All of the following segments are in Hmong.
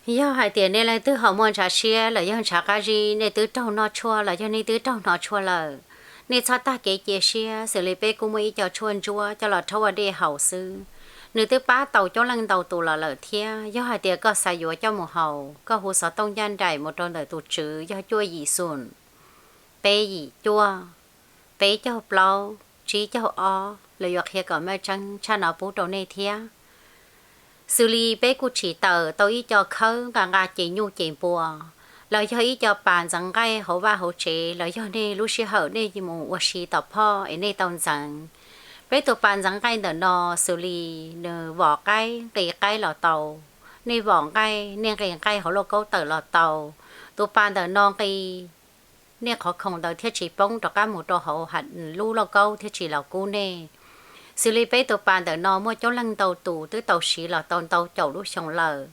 Yog hais tias nej leej twg ho muaj ntshav siab los yog ntshav qab zib, nej twb raug noj tshuaj los yog nej twb raug hnov tshuaj lawm, nej txhob tag kev cia siab, xws li peb kuj muaj ib co tshuaj ntsuab coj los rhaub ua dej haus xwb. Nws twb pab tau coob leej ntau tus los lawm thiab. Yog hais tias koj xav yuav coj mus haus, koj hu xov tooj ncaj nraim mus rau ntawm tus tswv yog cuaj yim xoom, peb yim cuaj, peb caug plaub, tsib caug ob, lawv yuav qhia kom meej tseeb tshaj no pub rau nej thiab. Xws li peb kuj tsim tawm tau ib co khawb nqa nqa ces nyuj ces npua, los yog ib co pas ntxeev nqaij hauv vaj hauv tsev, los yog nej lub sij hawm nej mus ua si tom phoj es nej tau ntxeev. Peb tus pas ntxeev nqaij ntawm no xws li nws vom qaib nqi qaib los tau, nej vom nqaij nej nqi nqaij hauv lauj kaub tawm los tau. Tus pas ntawm no nqi nej qhov khoom ntawd thiaj tsis poob rov qab mus rau hauv lub lauj kaub thiaj tsis los kub nej. Xws li peb tus pas ntawm no muaj coob leej ntau tus twb tau siv los tau ntau caum lub xyoo lawm.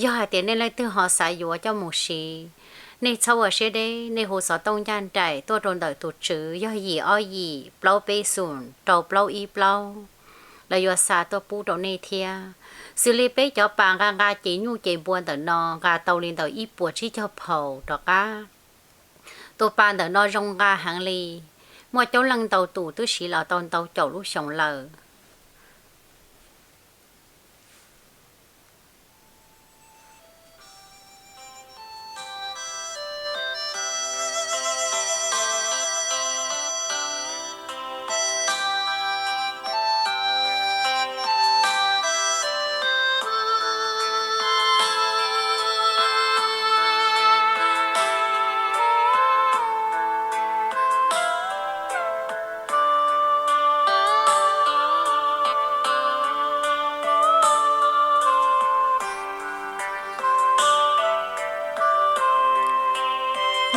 Yog hais tias nej leej twg ho xav yuav coj mus siv, nej txhob ua siab deb, nej hu xov tooj ncaj nraim tuaj rau ntawm tus tswv yog yim ob yim plaub peb xoom rau plaub ib plaub, lawv yuav xa tuaj pub rau nej thiab. Xws li peb cov pas nqa nqa ces nyuj ces npua ntawm no nqa tau li ntawm ib puas tsib caug phaum rov qab. Tus pas ntawm no zoo nqa heev li, muaj coob leej ntau tus twb siv los tau ntau caum lub xyoo lawm.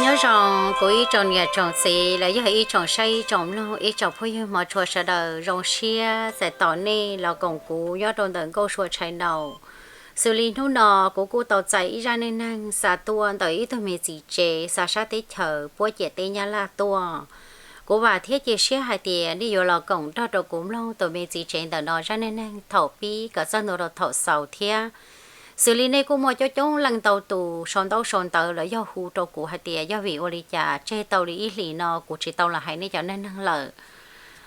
Nyob zoo kuv ib tsoom niam tsoom txiv los yog ib tsoom saib ib tsoom mloog, ib tsoom phooj ywg hmov tshua sawv daws, zoo siab txais tos nej los koom kuv nyob rau ntawm Nkauj Sua Tshai Naus. Xws li hnub no kuv kuj tau txais ib zaj neej neeg xa tuaj ntawm ib tug me txiv tsev xa sab teb chaws puab ciam teb Nyab Laj tuaj. Kuv vam thiab cia siab hais tias nej yuav los koom nrog rau kuv mloog tus me txiv tsev ntawm no zaj neej neeg thaum pib kom txog ntua rau thaum xaus thiab. Xws li nej kuj muaj coob coob leej ntau tus sau ntaub sau ntawv los yog hu rau kuv hais tias yog vim ua li cas tseg tau li ib hlis no kuv tsis tau los hais nej cov neej neeg lawm.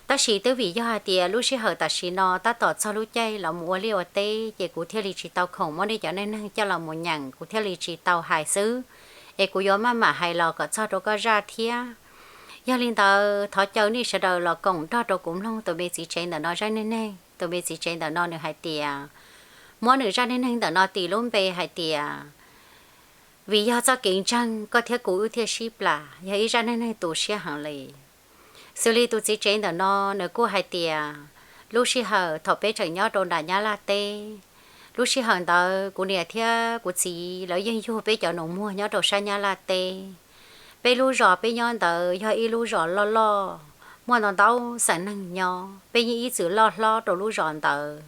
Tab sis twb vim yog hais tias lub sij hawm tam sim no tab tom txog lub caij los mus ua liaj ua teb ces kuv thiaj li tsis tau khoom muab nej cov neej neeg coj los mus nyeem, kuv thiaj li tsis tau hais xwb. Es kuv yuav maj mam hais los kom txog rau koj zaj thiab. Yog li ntawd thov caw nej sawv daws los koom nrog rau kuv mloog tus me txiv tsev ntawm no zaj neej neeg. Tus me txiv tsev ntawm no nws hais tias, muab nws zaj neej neeg ntawm no tis lub npe hais tias, vim yog txoj kev ntseeg koj thiab kuv wb thiaj sib plam, yog ib zaj neej neeg tu siab heev li. Xws li tus txiv tsev ntawm no nws kuj hais tias, lub sij hawm thaum peb tseem nyob rau nram Nyab Laj teb, lub sij hawm ntawd kuv niam thiab kuv txiv lawv yeej yug peb cov nus muag nyob rau sab Nyab Laj teb. Peb lub zos peb nyob ntawd yog ib lub zos loj loj, muaj ntau ntau xeem neeg nyob, peb yeej ib txwm loj hlob rau lub zos ntawd.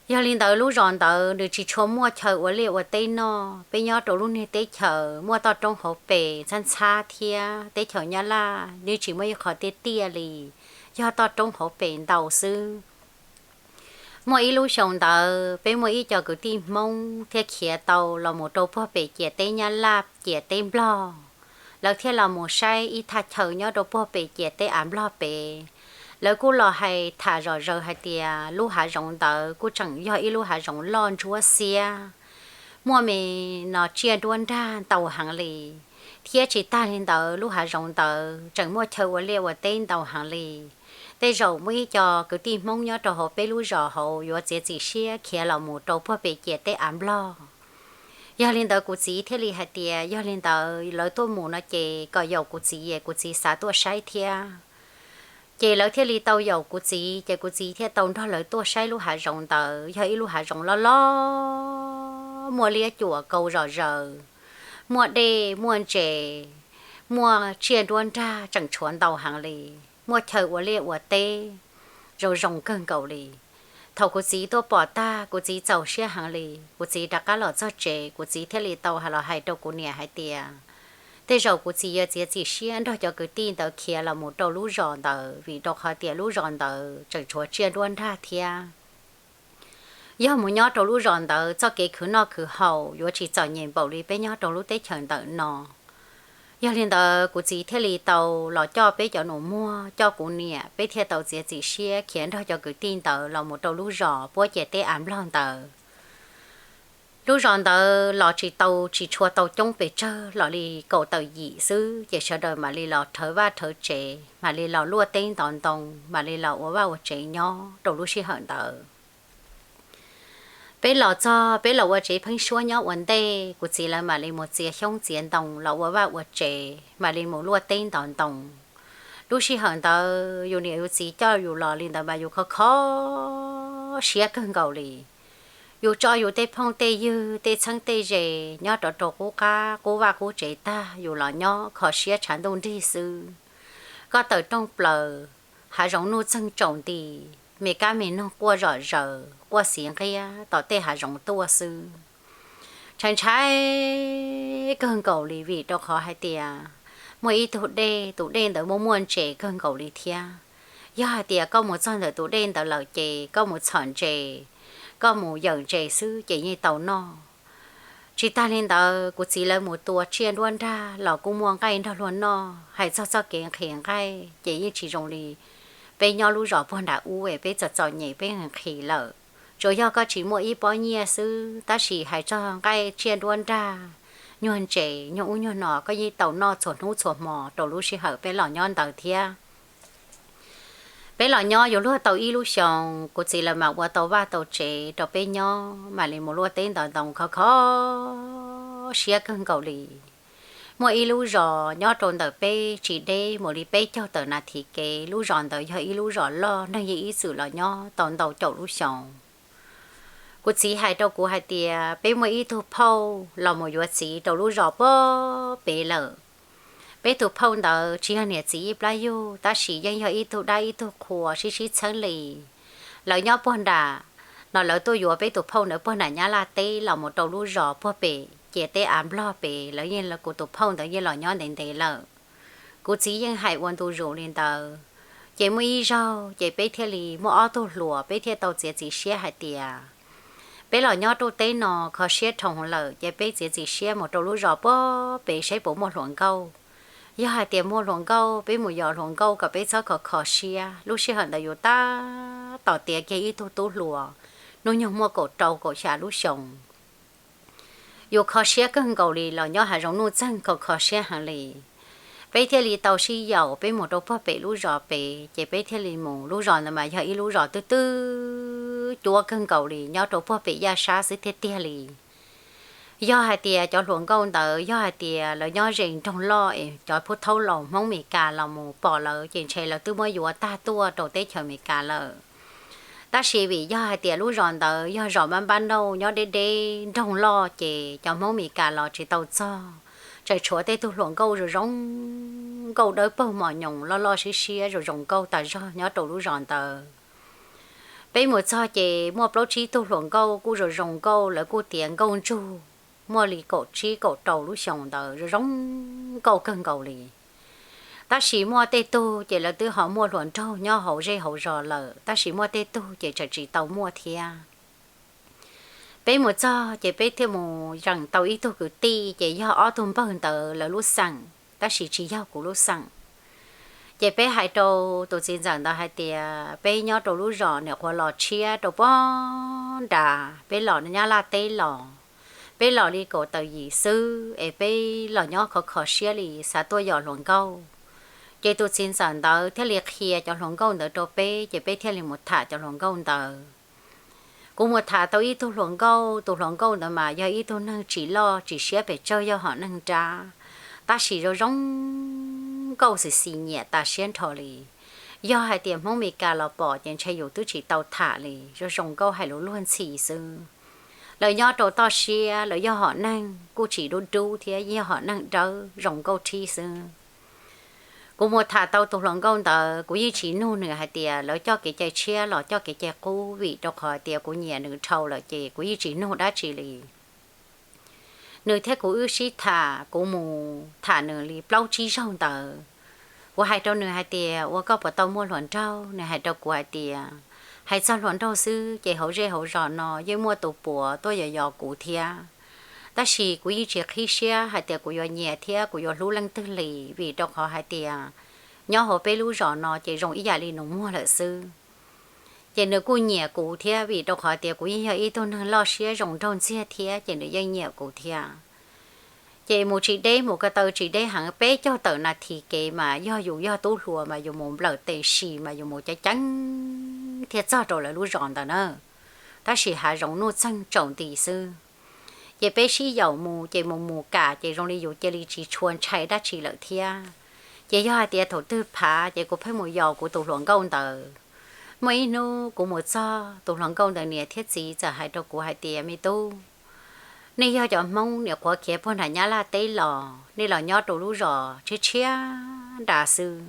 Yog li ntawd lub zos ntawd nws tsis tshua muaj chaw ua liaj ua teb noj. Peb nyob rau lub niag teb chaws muaj toj roob hauv pes ntxhab ntxhab thiab teb chaws Nyab Laj nws tsis muaj ib qho tiaj tiaj li, yog toj roob hauv pes ntau xwb. Muaj ib lub xyoo ntawd peb muaj ib co kwv tij Hmoob thiaj khiav tau los mus rau puag pem ciam teb Nyab Laj ciam teb Nplog. Lawv thiaj los mus saib ib thaj chaw nyob rau puag pem ciam teb av Nplog pem. Lawv kuj los hais tham zom zaws hais tias lub hav zoov ntawd kuj tseem yog ib lub hav zoov loj ntsuab xiab, muaj me no tsiaj nruab nrag ntau heev li, thiab tsis tag li ntawd lub hav zoov ntawd tseem muaj chaw ua liaj ua teb ntau heev li. Tej zaum muaj ib co kwv tij Hmoob nyob rau hauv peb lub zos hauv yuav txiav txim siab khiav los mus rau puag pem ciam teb av Nplog. Yog li ntawd kuv txiv thiaj li hais tias yog li ntawd lawv tuaj mus no ces kom yaum kuv txiv es kuv txiv xav tuaj saib thiab. Ces lawv thiaj li tau yaum kuv txiv ces kuv txiv thiaj tau nrog lawv tuaj saib lub hav zoov ntawd, yog ib lub hav zoov loj loj, muaj liab cuam kau zom zaws, muaj dej muaj ntses, muaj tsiaj nruab nrag tseem tshuav ntau heev li, muaj chaw ua liaj ua teb zoo zoo kawg nkaus li. Thaum kuv txiv tuaj pom tag kuv txiv txaus siab heev li, kuv txiv rov qab los txog tsev kuv txiv thiaj li tau los hais rau kuv niam hais tias, tej zaum kuv txiv yuav txiav txim siab nrog cov kwv tij ntawd khiav los mus rau lub zos ntawd vim rau qhov tias lub zos ntawd tseem tshuav tsiaj nruab nrag thiab. Yog mus nyob rau lub zos ntawd txoj kev khwv noj khwv haus yuav tsis txom nyem npaum li peb nyob rau lub teb chaws ntawm no. Yog li ntawd kuv txiv thiaj li tau los coj peb cov nus muag, coj kuv niam, peb thiaj tau txiav txim siab khiav nrog cov kwv tij ntawd los mus rau lub zos puab ciam teb av nplog ntawd. Lub zos ntawd los tsis tau, tsis tshua tau coob pes tsawg, los li kaum tawm yim xwb ces sawv daws mam li los rhawv vaj rhawv tsev, mam li los luaj teb ntov ntoo, mam li los ua vaj ua tsev nyob rau lub sij hawm ntawd. Peb los txog, peb los ua tsev pheeb suab nyob ua ntej, kuv txiv lawv mam li mus txiav xyoob txiav ntoo los ua vaj ua tsev, mam li mus luaj teb ntov ntoo. Lub sij hawm ntawd yus niam yus txiv coj yus los li ntawd mas yus kho kho siab kawg nkaus li. Yus tso yus tej phooj tej ywg, tej txheeb tej ze nyob rov rau qub qab qub vaj qub tsev tag, yus los nyob kho siab tshav ntuj nrig xwb. Koj tawm rooj plaws, hav zoov nuj txeeg tsaus nti, me kab me noog quaj zom zaws quaj xiv nqiab tom tej hav zoov tuaj xwb. Ntshai ntshai kawg nkaus li vim rau qhov hais tias muaj ib tug dej, tus dej ntawd muaj muaj ntses kawg nkaus li thiab. Yog hais tias koj mus txog ntawm tus dej ntawd lawm ces koj mus txhom ntses, koj mus yawm ntses xwb ces yeej tau noj. Tsis tag li ntawd, kuv txiv lawv mus tua tsiaj nruab nrag los kuj muaj nqaij nrog luag noj. Hais txog txoj kev nqhis nqaij ces yeej tsis zoo li peb nyob lub zos puag nram ub es peb txom txom nyem peb nqhis lawm. Tsuas yog koj tsis muaj ib pob nyiaj xwb, tab sis hais txog nqaij tsiaj nruab nrag, nyuag ntses nyuag ub nyuag no koj yeej tau noj txhua hnub txhua hmo rau lub sij hawm peb los nyob ntawd thiab. Peb los nyob yuav luag tau ib lub xyoos, kuv txiv lawv mam ua tau vaj tau tsev rau peb nyob, mam li mus luaj teb ntov ntoo kho kho siab kawg nkaus li. Muaj ib lub zos nyob rau ntawm peb tsis deb mus li peb caug tawm nas this kev, lub zos ntawd yog ib lub zos loj, neeg yeej ib txwm los nyob tau ntau caum lub xyoos. Kuv txiv hais rau kuv hais tias peb muaj ib tug phauj los mus yuav txiv rau lub zos puag pem lawm. Peb tus phauj ntawd tsis yog niam txiv ib plab yug, tab sis yeej yog ib tug dab ib tug qhua sib sib txheeb li. Lawv nyob puag nram no, lawv tuaj yuav peb tus phauj ntawd puag nram Nyab Laj teb los mus rau lub zos puag pem ciam teb av nplog pem, lawv yeej, kuv tus phauj ntawd yeej los nyob ntev ntev lawm. Kuv txiv yeej hais ua ntu zus li ntawd. Ces muaj ib zaug ces peb thiaj li muaj ob tug hluas, peb thiaj tau txiav txim siab hais tias peb los nyob rau teb no kho siab dhau lawm ces peb txiav txim siab mus rau lub zos puag pem saib puas muaj hluas nkauj. Yog hais tias muaj hluas nkauj peb mus yos hluas nkauj kom peb txhob kho kho siab. Lub sij hawm ntawd yus tab tom tiav kiag ib tug tub hluas, hnub nyoog muaj kaum rau kaum xya lub xyoos. Yus kho siab kawg nkaus li, los nyob hav zoov nuj txeeg kho kho siab heev li. Peb thiaj li tau sib yaum peb mus rau puag pem lub zos pem, ces peb thiaj li mus. Lub zos ntawd mas yog ib lub zos twb twb cuab kawg nkaus li, nyob rau puag pem yaj sab xwb tiag tiag li. Yog hais tias cov hluas nkauj ntawd yog hais tias lawv nyob ze nroog loj es cov phub thaub laus Hmoob Mes Kas los mus pom lawv ces ntshe lawv twb muab yuav tag tuaj rau teb chaws Mes Kas lawm. Tab sis vim yog hais tias lub zos ntawd yog zos npab npab nauj nyob deb deb nroog loj ces cov Hmoob Mes Kas los tsis tau txog, tseem tshuav tej tug hluas nkauj zoo zoo nkauj dawb paug mos nyoos loj loj siab siab zoo zoo nkauj tas zog nyob rau lub zos ntawd. Peb mus txog ces muaj plaub tsib tug hluas nkauj kuj zoo zoo nkauj, lawv kuj tiav nkauj ntsug, muaj li kaum tsib kaum rau lub xyoos ntawd zoo zoo nkauj kawg nkaus li. Tab sis muaj tej tug ces lawv twb ho muaj hluas nraug nyob hauv zej hauv zos lawm, tab sis muaj tej tug ces tseem tsis tau muaj thiab. Peb mus txog ces peb thiaj mus yeem tau ib tug kwv tij, ces yog ob tug npawg ntawd lawv lub xeem, tab sis tsis yog kuv lub xeem. Ces peb hais rau tus txiv ntxawm ntawd hais tias peb nyob rau lub zos Niam Qhuav Los Tshiab rau puag nrad, peb los Nyab Laj teb los, peb los li kaum tawm yim xwb es peb los nyob khov kho siab li xav tuaj yos hluas nkauj. Ces tus txiv ntxawm ntawd thiaj li qhia cov hluas nkauj ntawd rau peb, ces peb thiaj li mus tham cov hluas nkauj ntawd. Kuv mus tham tau ib tug hluas nkauj, tus hluas nkauj ntawd mas yog ib tug neeg tsis loj tsis siab pes tsawg, yog hom neeg nrab, tab sis zoo zoo nkauj xis xis nyiam tas siab nrho li. Yog hais tias Hmoob Mes Kas los pom ces ntshe yus twb tsis tau tham li, zoo zoo nkauj hais lus luag ntxhi xwb. Lawv nyob rau toj siab, lawv yog hom neeg kuj tsis dub dub thiab, yog hom neeg dawb zoo nkauj thib xwb. Kuv mus tham tau tus hluas nkauj ntawd, kuv yeej tsis nug nws hais tias lawv coj kev cai tshiab los coj kev cai qub, vim rau qhov tias kuv nyiam nws dhau lawm ces kuv yeej tsis nug dab tsi li. Nws thiab kuv wb sib tham, kuv mus tham nws li plaub tsib zaug ntawd. Kuv hais rau nws hais tias, ua koj puas tau muaj hluas nraug? Nws hais rau kuv hais tias, Hais txog hluas nraug xwb ces hauv zej hauv zos no yeej muaj tus puav tuaj yos yos kuv thiab, tab sis kuv yeej tsis qhib siab hais tias kuv yuav nyiam thiab kuv yuav hlub leej twg li, vim rau qhov hais tias nyob hauv peb lub zos no ces zoo ib yam li nus muag lawm xwb. Ces nws kuj nyiam kuv thiab, vim rau qhov tias kuv yeej yog ib tug neeg loj siab zoo nraug ntxiag thiab ces nws yeej nyiam kuv thiab. Ces mus tsis deb, mus ko taw tsis deb heev, peb caug tawm nas this kev mas yog yus yog tub hluas mas yus mus nplawm tes si mas yus mus ceev ceev thiaj txog rau lawv lub zos ntawd na. Tab sis hav zoov nuj txeeg tsaus nti xwb. Ces peb sib yaum mus ces mus mus kam ces zoo li yus cia li tsis tshua ntshai dab tsi lawm thiab. Ces yog hais tias thaum twg phav ces kuv pheej mus yos kuv tus hluas nkauj ntawd. Muaj ib hnub kuv mus txog, tus hluas nkauj ntawd niam thiab txiv txawm hais rau kuv hais tias, Me tub, nej yog cov Hmoob niam qhuav khiav puag nram Nyab Laj teb los, nej los nyob rau lub zos tshiab tshiab nrad xwb,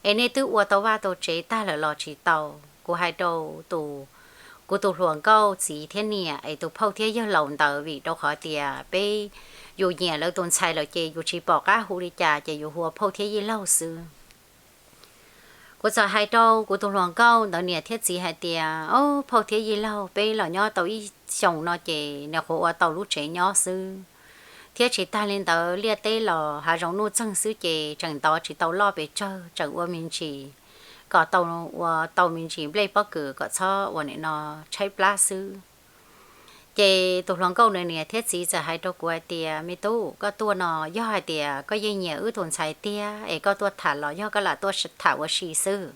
es nej twb ua tau vaj tau tsev tag lawm los tsis tau? Kuv hais rau tus, kuv tus hluas nkauj txiv thiab niam es tus phauj thiab yawg laus ntawd, vim rau qhov tias peb, yus nyiam lawv tus ntxhais lawm ces yus tsis pom qab hu li cas ces yus hu ua phauj thiab yij laug xwb. Kuv txawm hais rau kuv tus hluas nkauj ntawd niam thiab txiv hais tias, Au, phauj thiab yij laug, peb los nyob tau ib xyoos no ces niam qhuav ua tau lub tsev nyob xwb, thiab tsis tag li ntawd liaj teb los hav zoov nuj txeeg xwb ces tseem ntov tsis tau loj pes tsawg, tseem ua me ntsis kom tau, ua tau me ntsis nplej pob kws kom txhob ua nim no tshaib plab xwb. Ces tus hluas nkauj nws niam thiab txiv txawm hais rau kuv hais tias, Me tub, koj tuaj no yog hais tias koj yeej nyiam wb tus ntxhais tiag es koj tuaj tham los yog koj lam tuaj tham ua si xwb?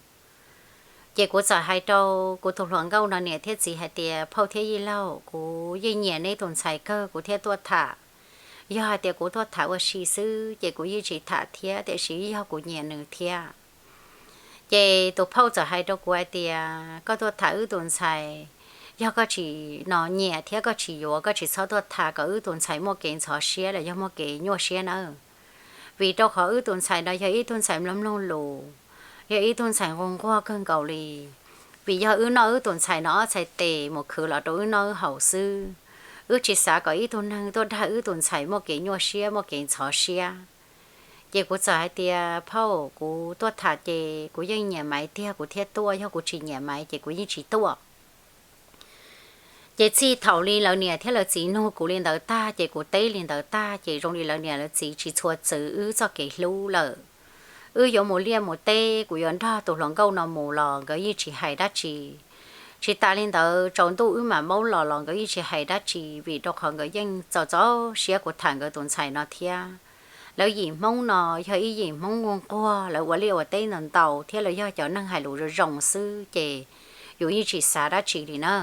Ces kuv txawm hais rau kuv tus hluas nkauj no niam thiab txiv hais tias, Phauj thiab yij laug, kuv yeej nyiam neb tus ntxhais kawg, kuv thiaj tuaj tham. Yog hais tias kuv tuaj tham ua si xwb ces kuv yeej tsis tham thiab, tiam sis yog kuv nyiam nws thiab. Ces tus phauj txawm hais rau kuv hais tias, Koj tuaj tham wb tus ntxhais, yog koj tsis no nyiam thiab koj tsis yuav, koj tsis txhob tuaj tham kom wb tus ntxhais muaj kev ntxhov siab los yog muaj kev nyuaj siab nawb. Vim rau qhov wb tus ntxhais no yog ib tug ntxhais mloog mloog lus, yog ib tug ntxhais nquag nquag kawg nkaus li. Vim yog wb noj wb tus ntxhais no ob txhais tes mus khwv los rau wb noj wb haus xwb. Wb tsis xav kom ib tug neeg tuaj dag wb tus ntxhais muaj kev nyuaj siab muaj kev ntxhov siab. Ces kuv txawm hais tias, Phauj, kuv tuaj tham ces kuv yeej nyiam Maiv tiag kuv thiaj tuaj, yog kuv tsis nyiam Maiv ces kuv yeej tsis tuaj. Ces txij thaum li lawv niam thiab lawv txiv nug kuv li ntawd tag ces kuv teb li ntawd tag ces zoo li lawv niam lawv txiv tsis txhua txwv wb txoj kev hlub lawm. Wb yuav mus liaj mus teb, kuv yuav nrog tus hluas nkauj no mus los nkawd yeej tsis hais dab tsi. Tsis tas li ntawd tsaus ntuj wb mam maub los los nkawd yeej tsis hais dab tsi, vim rau qhov nkawd yeej txaus txaus siab kuv tham nkawd tus ntxhais no thiab. Lawv yim Hmoob no yog ib yim Hmoob nquag nquag, lawv ua liaj ua teb ntau ntau thiab lawv yog cov neeg hais lus zoo zoo xwb ces yus yeej tsis xav dab tsi li na.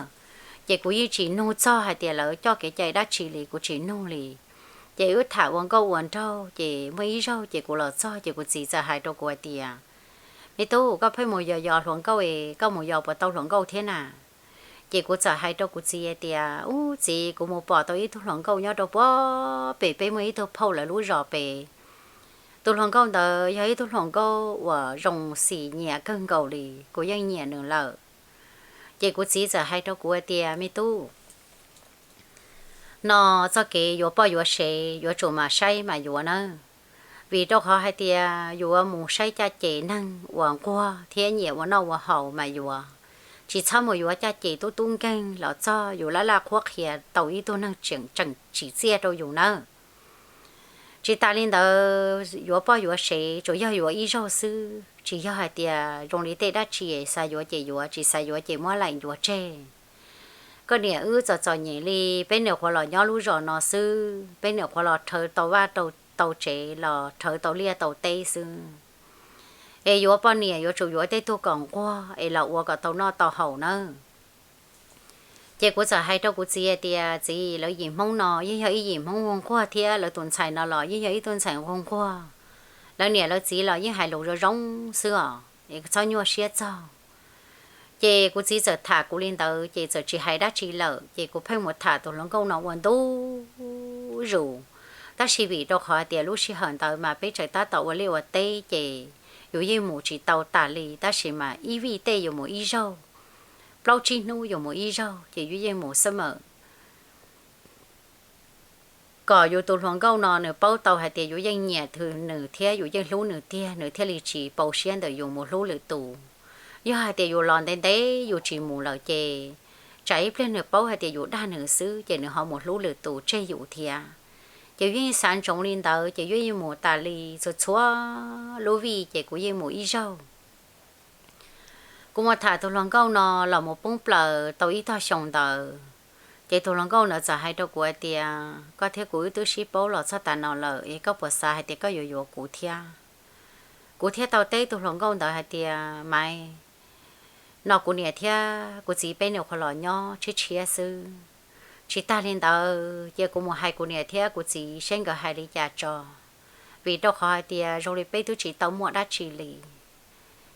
Ces kuv yeej tsis nug txog hais tias lawv coj kev cai dab tsi li, kuv tsis nug li. Ces wb tham ua nkauj ua nraug ces muaj ib zaug ces kuv los txog ces kuv txiv txawm hais rau kuv hais tias, Me tub, koj pheej mus yos yos hluas nkauj es koj mus yos puas tau hluas nkauj thiab na? Ces kuv txawm hais rau kuv txiv hais tias, Ub txiv, kuv mus pom tau ib tug hluas nkauj nyob rau puag pem peb muaj ib tug phauj lawv lub zos pem. Tus hluas nkauj ntawd yog ib tug hluas nkauj uas zoo xim nyiam kawg nkaus li, kuv yeej nyiam nws lawm. Ces kuv txiv txawm hais rau kuv hais tias, Me tub, no txoj kev yuav poj yuav sev yuav tsum mam saib mam yuav nawb. Vim rau qhov hais tias yuav mus saib caj ces neeg uas nquag thiab nyiam ua noj ua haus mas yuav, tsis txhob mus yuav caj ces tub tub nkeeg los txog yus laj laj qhuab qhia tau ib tug neeg tseem tsim txiaj rau yus nawb. Tsis tas li ntawd yuav poj yuav sev tsuas yog yuav ib zaug xwb, tsis yog hais tias zoo li tej dab tsi xav yuav ces yuav, tsis xav yuav ces muab laim yuav tseg. Koj niam wb txom txom nyem li, peb niam qhuav los nyob lub zos no xwb, peb niam qhuav los rhawv tau vaj tau tsev los rhawv tau liaj tau teb xwb. Es yuav poj niam yuav tsum yuav tej tug kom nquag es los ua kom tau noj tau haus nawb. Ces kuv txawm hais rau kuv txiv hais tias, Txiv, lawv yim Hmoob no yeej yog ib yim Hmoob nquag nquag thiab lawv tus ntxhais no los yeej yog ib tug ntxhais nquag nquag. Lawv niam lawv txiv los yeej hais lus zoo zoo xwb os, es txhob nyuaj siab txog. Ces kuv txiv txawm tham kuv li ntawd ces txawm tsis hais dab tsi lawm, ces kuv pheej mus tham tus hluas nkauj no ua ntu zus. Tab sis vim rau qhov tias lub sij hawm ntawd mas peb tseem tab tom ua liaj ua teb ces yus yeej mus tsis tau tas li, tab sis mas ib vij tej yus mus ib zaug, plaub tsib hnub yus mus ib zaug ces yus yeej mus xwb mas. Kom yus tus hluas nkauj no nws paub tau hais tias yus yeej nyiam nws thiab yus yeej hlub nws tiag, nws thiaj li tsis pau siab ntawm yus mus hlub lwm tus. yog hais tias yus los ntev ntev yus tsis mus lawm ces tsam ib pliag nws paub hais tias yus dag nws xwb ces nws ho mus hlub lwm tus tseg yus thiab. Ces yeej xav ntsoov li ntawd ces yeej mus tas li txhua txhua lub vij ces kuv yeej mus ib zaug. Kuv mus tham tus hluas nkauj no los mus poob plaws tau ib tog xyoo ntawd, ces tus hluas nkauj ntawd txawm hais rau kuv hais tias, koj thiab kuv wb twb sib paub los txog tas no lawm es koj puas xav hais tias koj yuav yuav kuv thiab? Kuv thiaj tau teb tus hluas nkauj ntawd hais tias, Maiv, no kuv niam thiab kuv txiv peb nyuam qhuav los nyob tshiab tshiab xwb. Tsis tag li ntawd ces kuv mus hais kuv niam thiab kuv txiv seb nkawd hais li cas tso, vim rau qhov hais tias zoo li peb twb tsis tau muaj dab tsi li.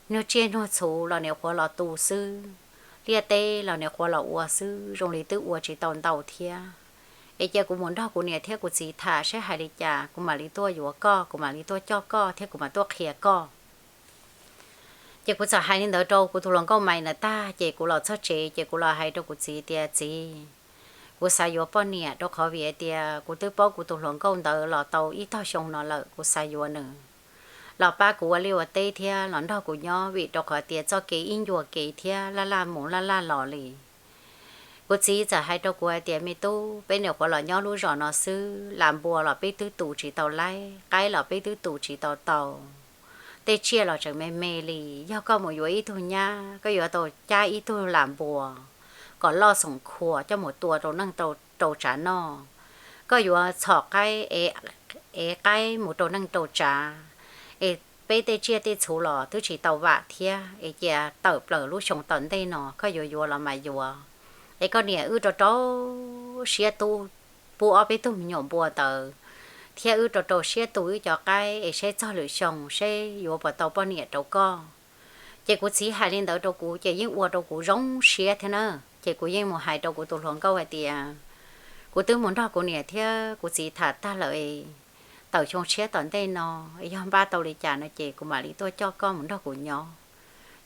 Nws tsiaj nug txhuv los nyuam qhuav los tu xwb, liaj teb los nyuam qhuav los ua xwb, zoo li twb ua tsis tau ntau thiab. Es cia kuv mus nrog kuv niam thiab kuv txiv tham seb hais li cas kuv mam li tuaj yuav koj, kuv mam li tuaj coj koj thiab kuv mam tuaj qhia koj. Ces kuv txawm hais li ntawd rau kuv tus hluas nkauj Maiv ntawd tag ces kuv los txog tsev ces kuv los hais rau kuv txiv tias, Txiv, kuv xav yuav poj niam rau qhov vim hais tias kuv twb paub kuv tus hluas nkauj ntawd los tau ib tog xyoo no lawm, kuv xav yuav nws los pab kuv ua liaj ua teb thiab los nrog kuv nyob, vim rau qhov tias txoj kev ib ncua kev thiab laj laj mus laj laj los li. Kuv txiv txawm hais rau kuv hais tias, Me tub, peb nyuam qhuav los nyob lub zos no xwb, las npua los peb twb tu tsis tau laib, qaib los peb twb tu tsis tau tau, tej tsiaj los tseem me me li. Yog koj mus yuav ib tug nyab, koj yuav tau cab ib tug las npua kom loj xoom khuam coj mus tua rau neeg rau tsav noj. Koj yuav txhom qaib, ev qaib mus rau neeg rau tsav, es peb tej tsiaj tej txhuv los twb tsis tau vam thiab. Es cia tawm plaws lub xyoo tom ntej no koj yuav yuav los mas yuav, es koj niam wb rau rau siab tu pub ob peb tug me nyuam npua ntawd, thiab wb rau rau siab tu wb cov qaib es seb txog lwm xyoo seb yuav puas tau poj niam rau koj. Ces kuv txiv hais li ntawd rau kuv ces yeej ua rau kuv zoo siab thiab na. Ces kuv yeej mus hais rau kuv tus hluas nkauj hais tias, Kuv twb mus nrog kuv niam thiab kuv txiv tham tag lawm, tawm xyoo tshiab tom ntej no yog npaj tau li cas no ces kuv mam li tuaj coj koj mus nrog kuv nyob.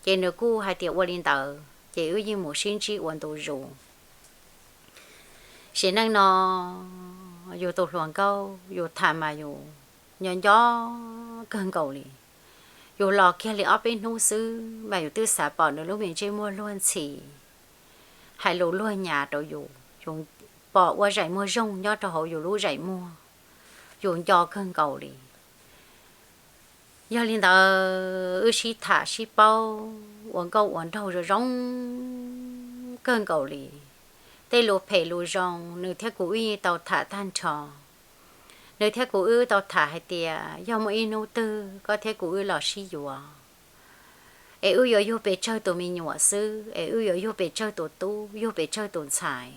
Ces nws kuj hais tias ua li ntawd ces wb yeej mus sib ntsib ua ntu zus. Sim neej no yus tus hluas nkauj yus tham mas yus nco nco kawg nkaus li. Yus los kiag li ob peb hnub xwb mas yus twb xav pom nws lub me ntsej muag luag ntxhi, hais lus luag nyas rau yus, yus pom ua zaim muag zoog nyob rau hauv yus lub zaim muag, yus nco kawg nkaus li. Yog li ntawd wb sib tham sib paub ua nkauj ua nraug zoo zoo kawg nkaus li. Tej lus phem lus zoo nws thiab kuv wb yeej tau tham tag nrho. Nws thiab kuv wb tau tham hais tias yog muaj ib hnub twg koj thiab kuv wb los sib yuav, es wb yuav yug pes tsawg tus me nyuam xwb, es wb yuav yug pes tsawg tus tub, yug pes tsawg tus ntxhais,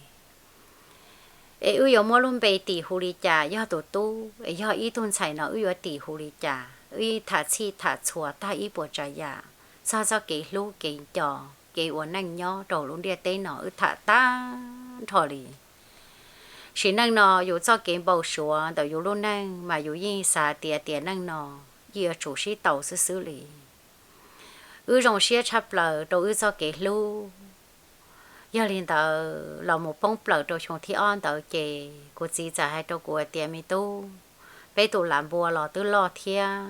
es wb yuav muab lub npe tis hu li cas, yog tus tub es yog ib tug ntxhais no wb yuav tis hu li cas. Wb yeej tham txhij tham txhua tag ib puas tsav yam txog txoj kev hlub kev nco, kev ua neej nyob rau lub ntiaj teb no wb tham tag nrho li. Sim neej no yus txoj kev npau suav ntawm yus lub neej mas yus yeej xav tias tiam neej no yeej yuav tsum sib tau xwb xwb li. Wb zoo siab tshaj plaws rau wb txoj kev hlub. Yog li ntawd los mus poob plaws rau xyoo thib ob ntawd ces kuv txiv txawm hais rau kuv hais tias, Me tub, peb tus las npua los twb loj thiab,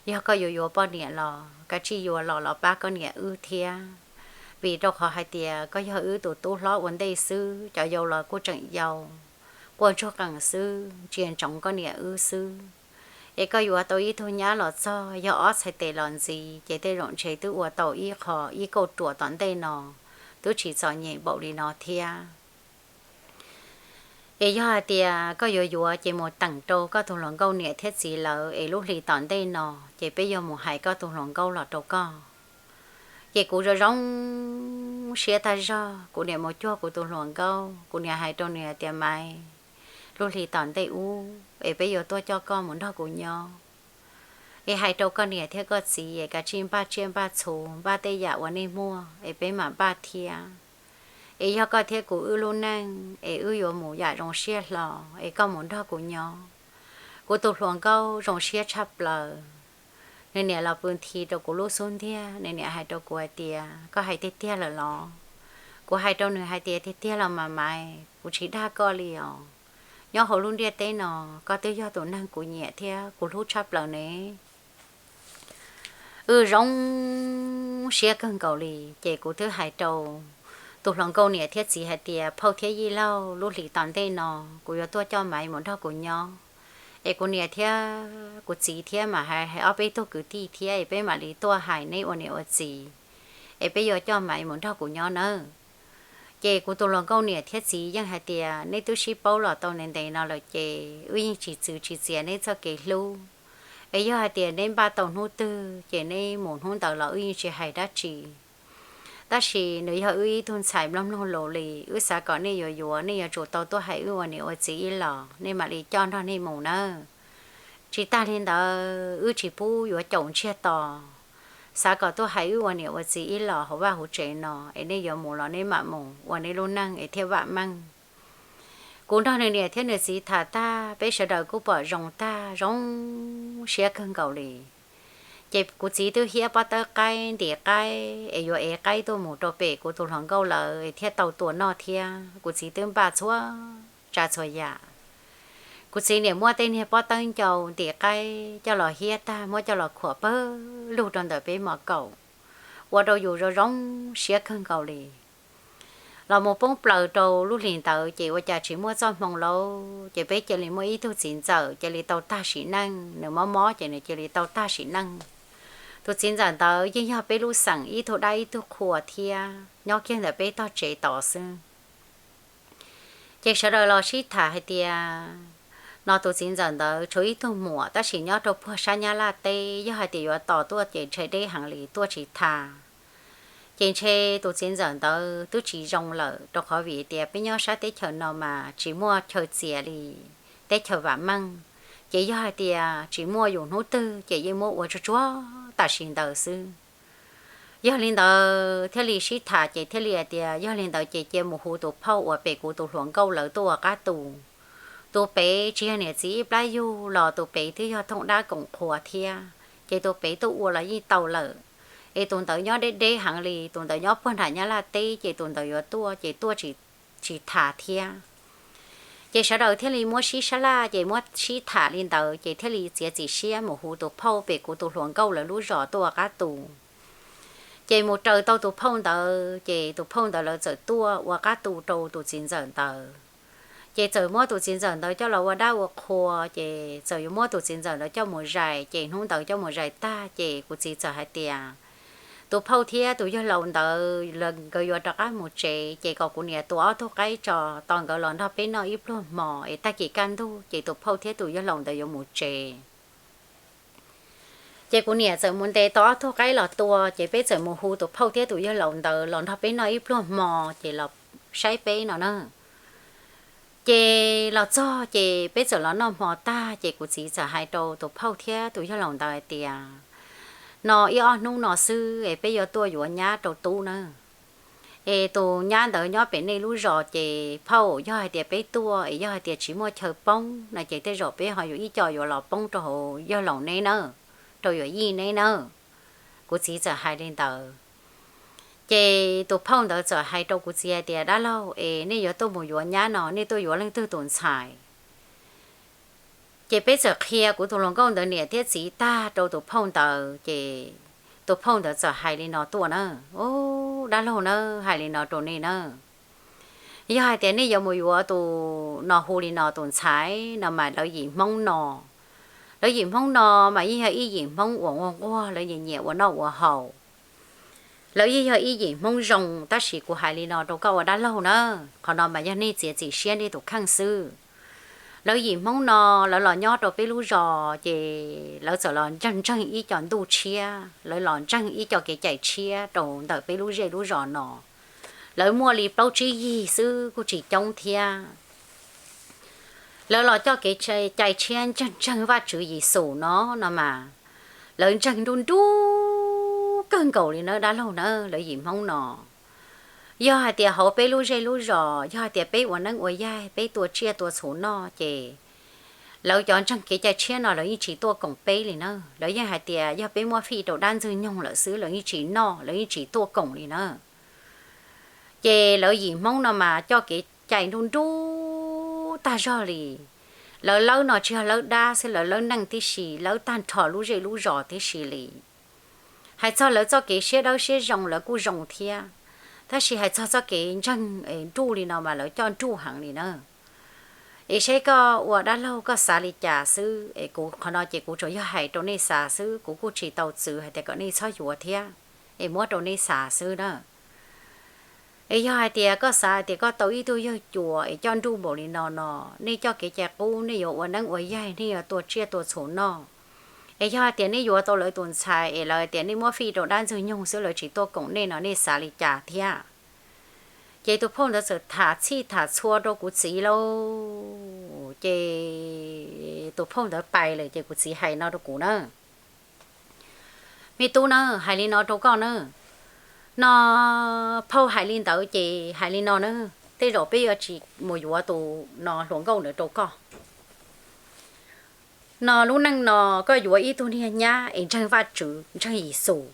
yog koj yuav yuav poj niam los kav tsij yuav los los pab koj niam wb thiab, vim rau qhov hais tias koj yog wb tus tub hlob ua ntej xwb, cov yau los kuj tseem yau, quaj ntsuag qees xwb, ntsia ntsoov koj niam wb xwb. Es koj yuav tau ib tug nyab los txog yog ob txhais tes los ntxiv ces tej zaum ntshe twb ua tau ib qho ib kauj ruam tom ntej no, twb tsis txom nyem npaum li no thiab. Es yog hais tias koj yuav yuav ces mus teem rau koj tus hluas nkauj niam thiab txiv lawv es lub hli tom ntej no ces peb yuav mus hais koj tus hluas nkauj los rau koj. Ces kuv zoo zoo siab tag zog, kuv niam mus cuag kuv tus hluas nkauj, kuv niam hais rau nws tias, Maiv, lub hli tom ntej ub es peb yuav tuaj coj koj mus nrog kuv nyob, es hais rau koj niam thiab koj txiv es kav tsij npaj tsiaj npaj txhu, npaj tej yam uas nej muaj es peb mam npaj thiab. Es yog koj thiab kuv wb lub neej es wb yuav mus yam zoo siab hlo, es koj mus nrog kuv nyob. Kuv tus hluas nkauj zoo siab tshaj plaws, nws niam los pw nthi rau kuv lub xub ntiag, nws niam hais rau kuv hais tias, Koj hais tiag tiag lawm los? Kuv hais rau nws hais tias, Tiag tiag los mas Maiv, kuv tsis dag koj li os. Nyob hauv lub ntiaj teb no, koj twb yog tus neeg kuv nyiam thiab kuv hlub tshaj plaws ne. Wb zoo siab kawg nkaus li, ces kuv twb hais rau tus hluas nkauj niam thiab txiv hais tias, Phauj thiab yij laug, lub hlis tom ntej no kuv yuav tuaj coj Maiv mus nrog kuv nyob, es kuv niam thiab kuv txiv thiab mam hais ob peb tug kwv tij thiab es peb mam li tuaj hais neb ua niam ua txiv, es peb yuav coj Maiv mus nrog kuv nyob nawb. Ces kuv tus hluas nkauj niam thiab txiv yeej hais tias, Neb twb sib paub los tau ntev ntev no lawm ces wb yeej tsis txwv tsis txiav neb txoj kev hlub, es yog hais tias neb npaj tau hnub twg ces neb mus hnub ntawd los wb yeej tsis hais dab tsi. Tab sis nws yog wb ib tug ntxhais mloog mloog lus li, wb xav kom nej yuav yuav, nej yuav tsum tau tuaj hais wb ua niam ua txiv ib los, nej mam li coj nrog nej mus nawb. Tsis tag li ntawd wb tsis pub yuav caum ntsiag to, xav kom tuaj hais wb ua niam ua txiv ib los hauv vaj hauv tsev no, es nej yuav mus los neb mam mus ua neb lub neej es thiaj vam meej. Kuv nrog nws niam thiab nws txiv tham tag, peb sawv daws kuj pom zoo tag, zoo siab kawg nkaus li. Ces kuv txiv twb hiab pob tawb qaib ntim qaib es yuav ev qaib tuaj mus rau pem kuv tus hluas nkauj lawv es thiaj tau tua noj thiab. Kuv txiv twb npaj txhua tsav txhua yam. Kuv txiv niam muab tej niag pob tawb ncau ntim qaib coj los hiab tag muab coj los khuam pawg lug rau ntawm peb mos kaum, ua rau yus zoo zoo siab kawg nkaus li. Los mus poob plaws rau lub hlis ntawd ces ua cas tsis muaj txoj hmoo lauj, ces peb cia li muaj ib tug txiv ntxawm cia li tau tag sim neej, nws mob mob ces nws cia li tau tag sim neej. Tus txiv ntxawm ntawd yeej yog peb lub xeem ib tug dab ib tug qhua thiab, nyob kiag ntawm peb tog tsev tod xwb. Ces sawv daws los sib tham hais tias, no tus txiv ntxawm ntawd tshuav ib tug muam tab sis nyob rau puag sab Nyab Laj teb, yog hais tias yuav tos tuaj ces ntshe deb heev li tuaj tsis tas. Ces ntshe tus txiv ntxawm ntawd twb tsis zoo lawm, rau qhov vim tias peb nyob sab teb chaws no mas tsis muaj chaw txias li teb chaws vam meej, ces yog hais tias tsis muaj yus hnub twg ces yeej muab ua tsuag tsuag tam sim ntawd xwb. Yog li ntawd thiaj li sib tham ces thiaj li hais tias yog li ntawd ces cia mus hu tus phauj uas pem kuv tus hluas nkauj lawv tuaj ua qab tu. Tus pem tsis yog niam txiv ib plab yug los tus pem twb yog thooj dab koom qhua thiab, ces tus pem tuaj ua los yeej tau lawm. Es tus ntawd nyob deb deb heev li, tus ntawd nyob puag nram Nyab Laj teb, ces tus ntawd yuav tuaj ces tuaj tsis, tsis tham thiab. Ces sawv daws thiaj li muab sib sab laj ces muab sib tham li ntawd ces thiaj li txiav txim siab mus hu tus phauj pem kuv tus hluas nkauj lawv lub zos tuaj ua qab tu. Ces mus raws tau tus phauj ntawd ces tus phauj ntawd lawv txawm tuaj ua qab tu rau tus txiv ntxawm ntawd. Ces txawm muab tus txiv ntxawm ntawd coj los ua dab ua qhua, ces txawm yuav muab tus txiv ntxawm ntawd coj mus zais, ces hnub ntawd coj mus zais tag ces kuv txiv txawm hais tias, tus phauj thiab tus yawg laus ntawd nkawd yuav rov qab mus tsev, ces kom kuv niam tua ob tug qaib tso, tos nkawd los nrog peb noj ib pluag hmo es tag kis kaj ntug ces tus phauj thiab tus yawg laus ntawd yuav mus tsev. Ces kuv niam txawm mus ntes tau ob tug qaib los tua, ces peb txawm mus hu tus phauj thiab tus yawg laus ntawd los nrog peb noj ib pluag hmo, ces los saib peb no na. Ces los txog ces peb txawm los noj hmo tag ces kuv txiv txawm hais rau tus phauj thiab tus yawg laus ntawd hais tias, no ib ob hnub no xwb es peb yuav tuaj yuav nyab rau tub na. Es tus nyab ntawd nyob pem nej lub zos, ces phauj, yog hais tias peb tuaj es yog hais tias tsis muaj chaw poob no ces tej zaum peb ho yuav ib co yuav los poob rau hauv yawg laus neb nawb, rau yuav yij neb nawb. Kuv txiv txawm hais li ntawd. Ces tus phauj ntawd txawm hais rau kuv txiv hais tias, dab laug, es nej yuav tuaj mus yuav nyab no nej tuaj yuav leej twg tus ntxhais? Ces peb txawm qhia kuv tus hluas nkauj ntawd niam thiab txiv tag rau tus phauj ntawd, ces tus phauj ntawd txawm hais li no tuaj na, u, dab laug na, hais li no rau nej na, yog hais tias nej yuav mus yuav tus no hu li no tus ntxhais no mas lawv yim Hmoob no, lawv yim Hmoob no mas yeej yog ib yim Hmoob uas nquag nquag, lawv nyiam nyiam ua noj ua haus. Lawv yeej yog ib yim Hmoob zoo, tab sis kuv hais li no rau koj ua dab laug na, qhov no mas yog nej txiav txim siab nej tus kheej xwb. Lawv yim Hmoob no lawv los nyob rau peb lub zos, ces lawv txawm los ntseeg ntseeg ib co ntuj tshiab, lawv los ntseeg ib co kev cai tshiab rau ntawm peb lub zej lub zos no. Lawv muaj li plaub tsib yig xwb kuj tsis coob thiab. Lawv los coj kev cai tshiab ntseeg ntseeg Vajtswv Yexus no, no mas lawv ntseeg nruj nruj kawg nkaus li nawb dab laug na, lawv yim Hmoob no. Yog hais tias hauv peb lub zej lub zos, yog hais tias peb ua neeb ua yaig, peb tua tsiaj tua txhuv noj, ces lawv cov ntseeg kev cai tshiab no lawv yeej tsis tuaj koom peb li na. Lawv yeej hais tias yog peb muab fij rau dab ntxwg nyoog lawm xwb, lawv yeej tsis noj, lawv yeej tsis tuaj koom li na. Ces lawv yim Hmoob no mas coj kev cai nruj nruj tag zog li. Lawv lawb no tsis yog lawb dab xwb, lawv lawb neej tib si, lawb tag nrho lub zej lub zos tib si li. Hais txog lawv txoj kev siab dawb siab zoo lawv kuj zoo thiab, tab sis hais txog txoj kev ntseeg es nruj li no mas lawv coj nruj heev li na. Es saib koj ua dab laug koj xav li cas xwb es kuv qhov no ces kuv tsuas yog hais rau nej xav xwb, kuv kuj tsis tau txwv hais tias kom nej txhob yuav thiab, es muab rau nej xav xwb na. Es yog hais tias koj xav hais tias koj tau ib tug yawg cuas es coj nruj npaum li no no, nej coj kev cai qub, nej yuav ua neeb ua yaig, nej yuav tua tsiaj tua txhuv noj, es yog hais tias nej yuav tau lawv tus ntxhais es lawv hais tias nej muab fij rau dab ntxwg nyoog xwb lawv tsis tuaj koom nej no nej xav li cas thiab? Ces tus phauj ntawd txawm tham txhij tham txhua rau kuv txiv lauj, ces tus phauj ntawd pais lawm ces kuv txiv hais no rau kuv na, me tub na, hais li no rau koj na, no phauj hais li ntawd ces hais li no na, tej zaum peb yuav tsis mus yuav tus no hluas nkauj ntawd rau koj. No lub neej no koj yuav ib tug niag nyab es ntseeg Vajtswv ntseeg Yexus,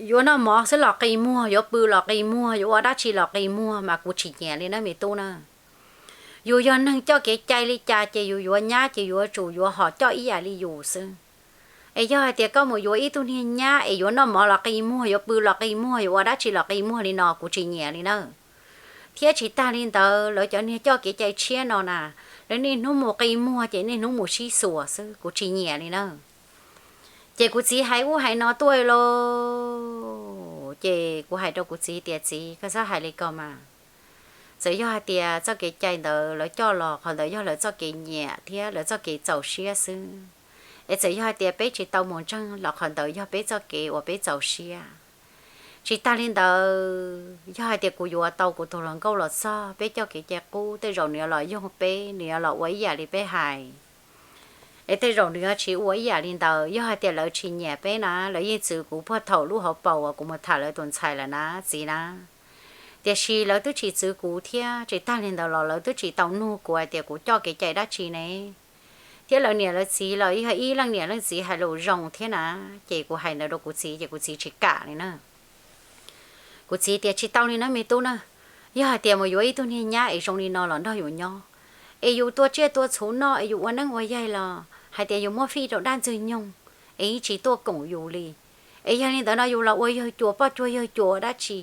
yuav noj mov xwb los qi muag, yuav pw los qi muag, yuav ua dab tsi los qi muag mas kuv tsis nyiam li na me tub na. Yus yog neeg coj kev cai li cas ces yus yuav nyab ces yuav tsum yuav hom coj ib yam li yus xwb. Es yog hais tias koj mus yuav ib tug niag nyab es yuav noj mov los qi muag, yuav pw los qi muag, yuav ua dab tsi los qi muag li no kuv tsis nyiam li na. Thiab tsis tag li ntawd lawv cov niag coj kev cai tshiab no na, lawv niaj hnub mus qi muag ces niaj hnub mus sib xuas xwb kuv tsis nyiam li na. Ces kuv txiv hais ub hais no tuaj lauj, ces kuv hais rau kuv txiv tias txiv, koj txhob hais li ko mas. Txawm yog hais tias txoj kev cai ntawd lawv coj los qhov ntawd yog lawv txoj kev nyiam thiab lawv txoj kev txaus siab xwb, es txawm yog hais tias peb tsis tau mus ntseeg los qhov ntawd yog peb txoj kev uas peb txaus siab. Tsis tag li ntawd yog hais tias kuv yuav tau kuv tus hluas nkauj los txog peb coj kev cai qub tej zaum nws yuav los yoog peb, nws yuav los ua ib yam li peb hais. Es tej zaum nws yuav tsis ua ib yam li ntawd, yog hais tias lawv tsis nyiam peb na lawv yeej txwv kuv puag thaum lub hauv paus uas kuv mus tham lawv tus ntxhais lawm na txiv na. Tiam sis lawv twb tsis txwv kuv thiab tsis tag li ntawd los lawv twb tsis tau nug kuv hais tias kuv coj kev cai dab tsi ne. Thiab lawv niam lawv txiv los yog ib leej niam leej txiv hais lus zoo thiab na, ces kuv hais ntawd rau kuv txiv ces kuv txiv tsis kam li na. Kuv txiv tias tsis tau li na me tub na, yog hais tias mus yuav ib tug niag nyab es zoo li no los nrog yus nyob, es yus tua tsiaj tua txhuv noj es yus ua neeb ua yaig los hais tias yus muab fij rau dab ntxwg nyoog, es yeej tsis tuaj koom yus li. Es yog li ntawd no yus los ua yawg cuas poj cuag yawg cuas ua dab tsi?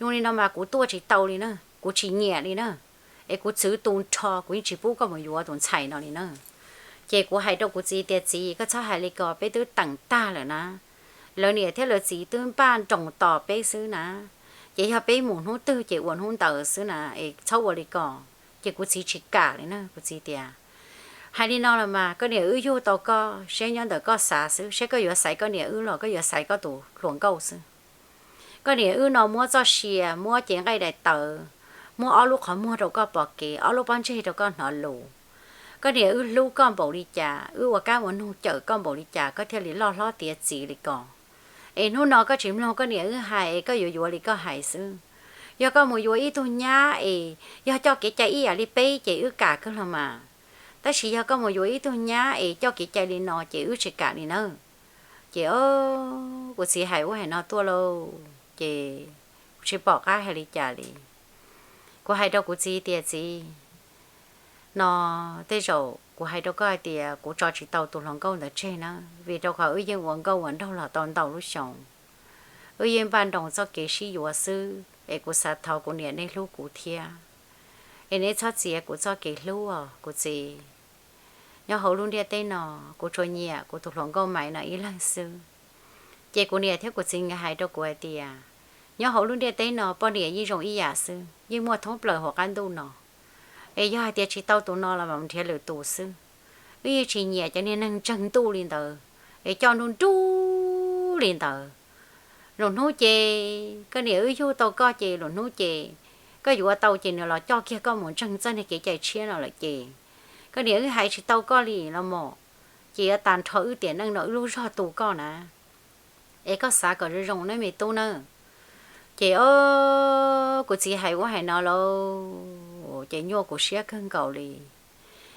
Zoo li no mas kuv tuaj tsis tau li na, kuv tsis nyiam li na. Es kuv txwv tu nrho kuv yeej tsis pub koj mus yuav tus ntxhais no li na. Ces kuv hais rau kuv txiv tias txiv, koj txhob hais li ko, peb twb teem tag lawm na. Lawv niam thiab lawv txiv twb npaj nroos tos peb xwb na. Ces yog peb mus hnub twg ces ua hnub ntawd xwb na, es txhob ua li ko. Ces kuv txiv tsis kam li na, kuv txiv tias hais li no los mas koj niam wb yug tau koj, saib nyob ntawm koj xav xwb, saib koj yuav xaiv koj niam wb los koj yuav xaiv koj tus hluas nkauj xwb. Koj niam wb no muab txoj sia, muab cev nqaij daim tawv, muab ob lub qhov muag rau koj pom kev, ob lub pob ntseg rau koj hnov lus. Koj niam wb hlub koj npaum li cas, wb ua kab ua noog cawm koj npaum li cas koj thiaj li loj hlob tiav txiv li ko. Es hnub no koj tsis mloog koj niam wb hais es koj yuav yuav li koj hais xwb. Yog koj mus yuav ib tug nyab es yog coj kev cai ib yam li peb ces wb kam kawg los mas. Tab sis yog koj mus yuav ib tug nyab es coj kev cai li no ces wb tsis kam li nawb. Ces o, kuv txiv hais ub hais no tuaj lauj, ces kuv tsis pom qab hais li cas li. Kuv hais rau kuv txiv tias txiv, no tej zaum kuv hais rau koj hais tias kuv tso tsis tau tus hluas nkauj ntawd tseg na, vim rau qhov wb yeej ua nkauj ua nraug los tau ntau lub xyoo. Wb yeej npaj nroos txoj kev sib yuav xwb es kuv xav thov kuv niam nej hlub kuv thiab. Es neb txhob txiav kuv txoj kev hlub os kuv txiv. Nyob hauv lub ntiaj teb no, kuv tsuas nyiam kuv tus hluas nkauj Maiv no ib leeg xwb. Ces kuv niam thiab kuv txiv nkawd hais rau kuv hais tias, nyob hauv lub ntiaj teb no poj niam yeej zoo ib yam xwb, yeej muaj thoob plaws hauv qab ntuj no. Es yog hais tias tsis tau tus no los mam nrhiav lwm tus xwb. Wb yeej tsis nyiam cov niag neeg ntseeg ntuj li ntawd, es coj nruj nruj li ntawd. Lwm hnub ces koj niam wb yug tau koj ces lwm hnub ces koj yuav tau ces nws los coj kiag koj mus ntseeg txoj niag kev cai tshiab no lawm ces koj niam wb hais tsis tau koj li los mas, ces yuav tag nrho wb tiam neej no wb lub zog tu koj na. Es koj xav kom zoo zoo nawb me tub nawb. Ces o, kuv txiv hais ub hais no lauj, ces nyuaj kuv siab kawg nkaus li.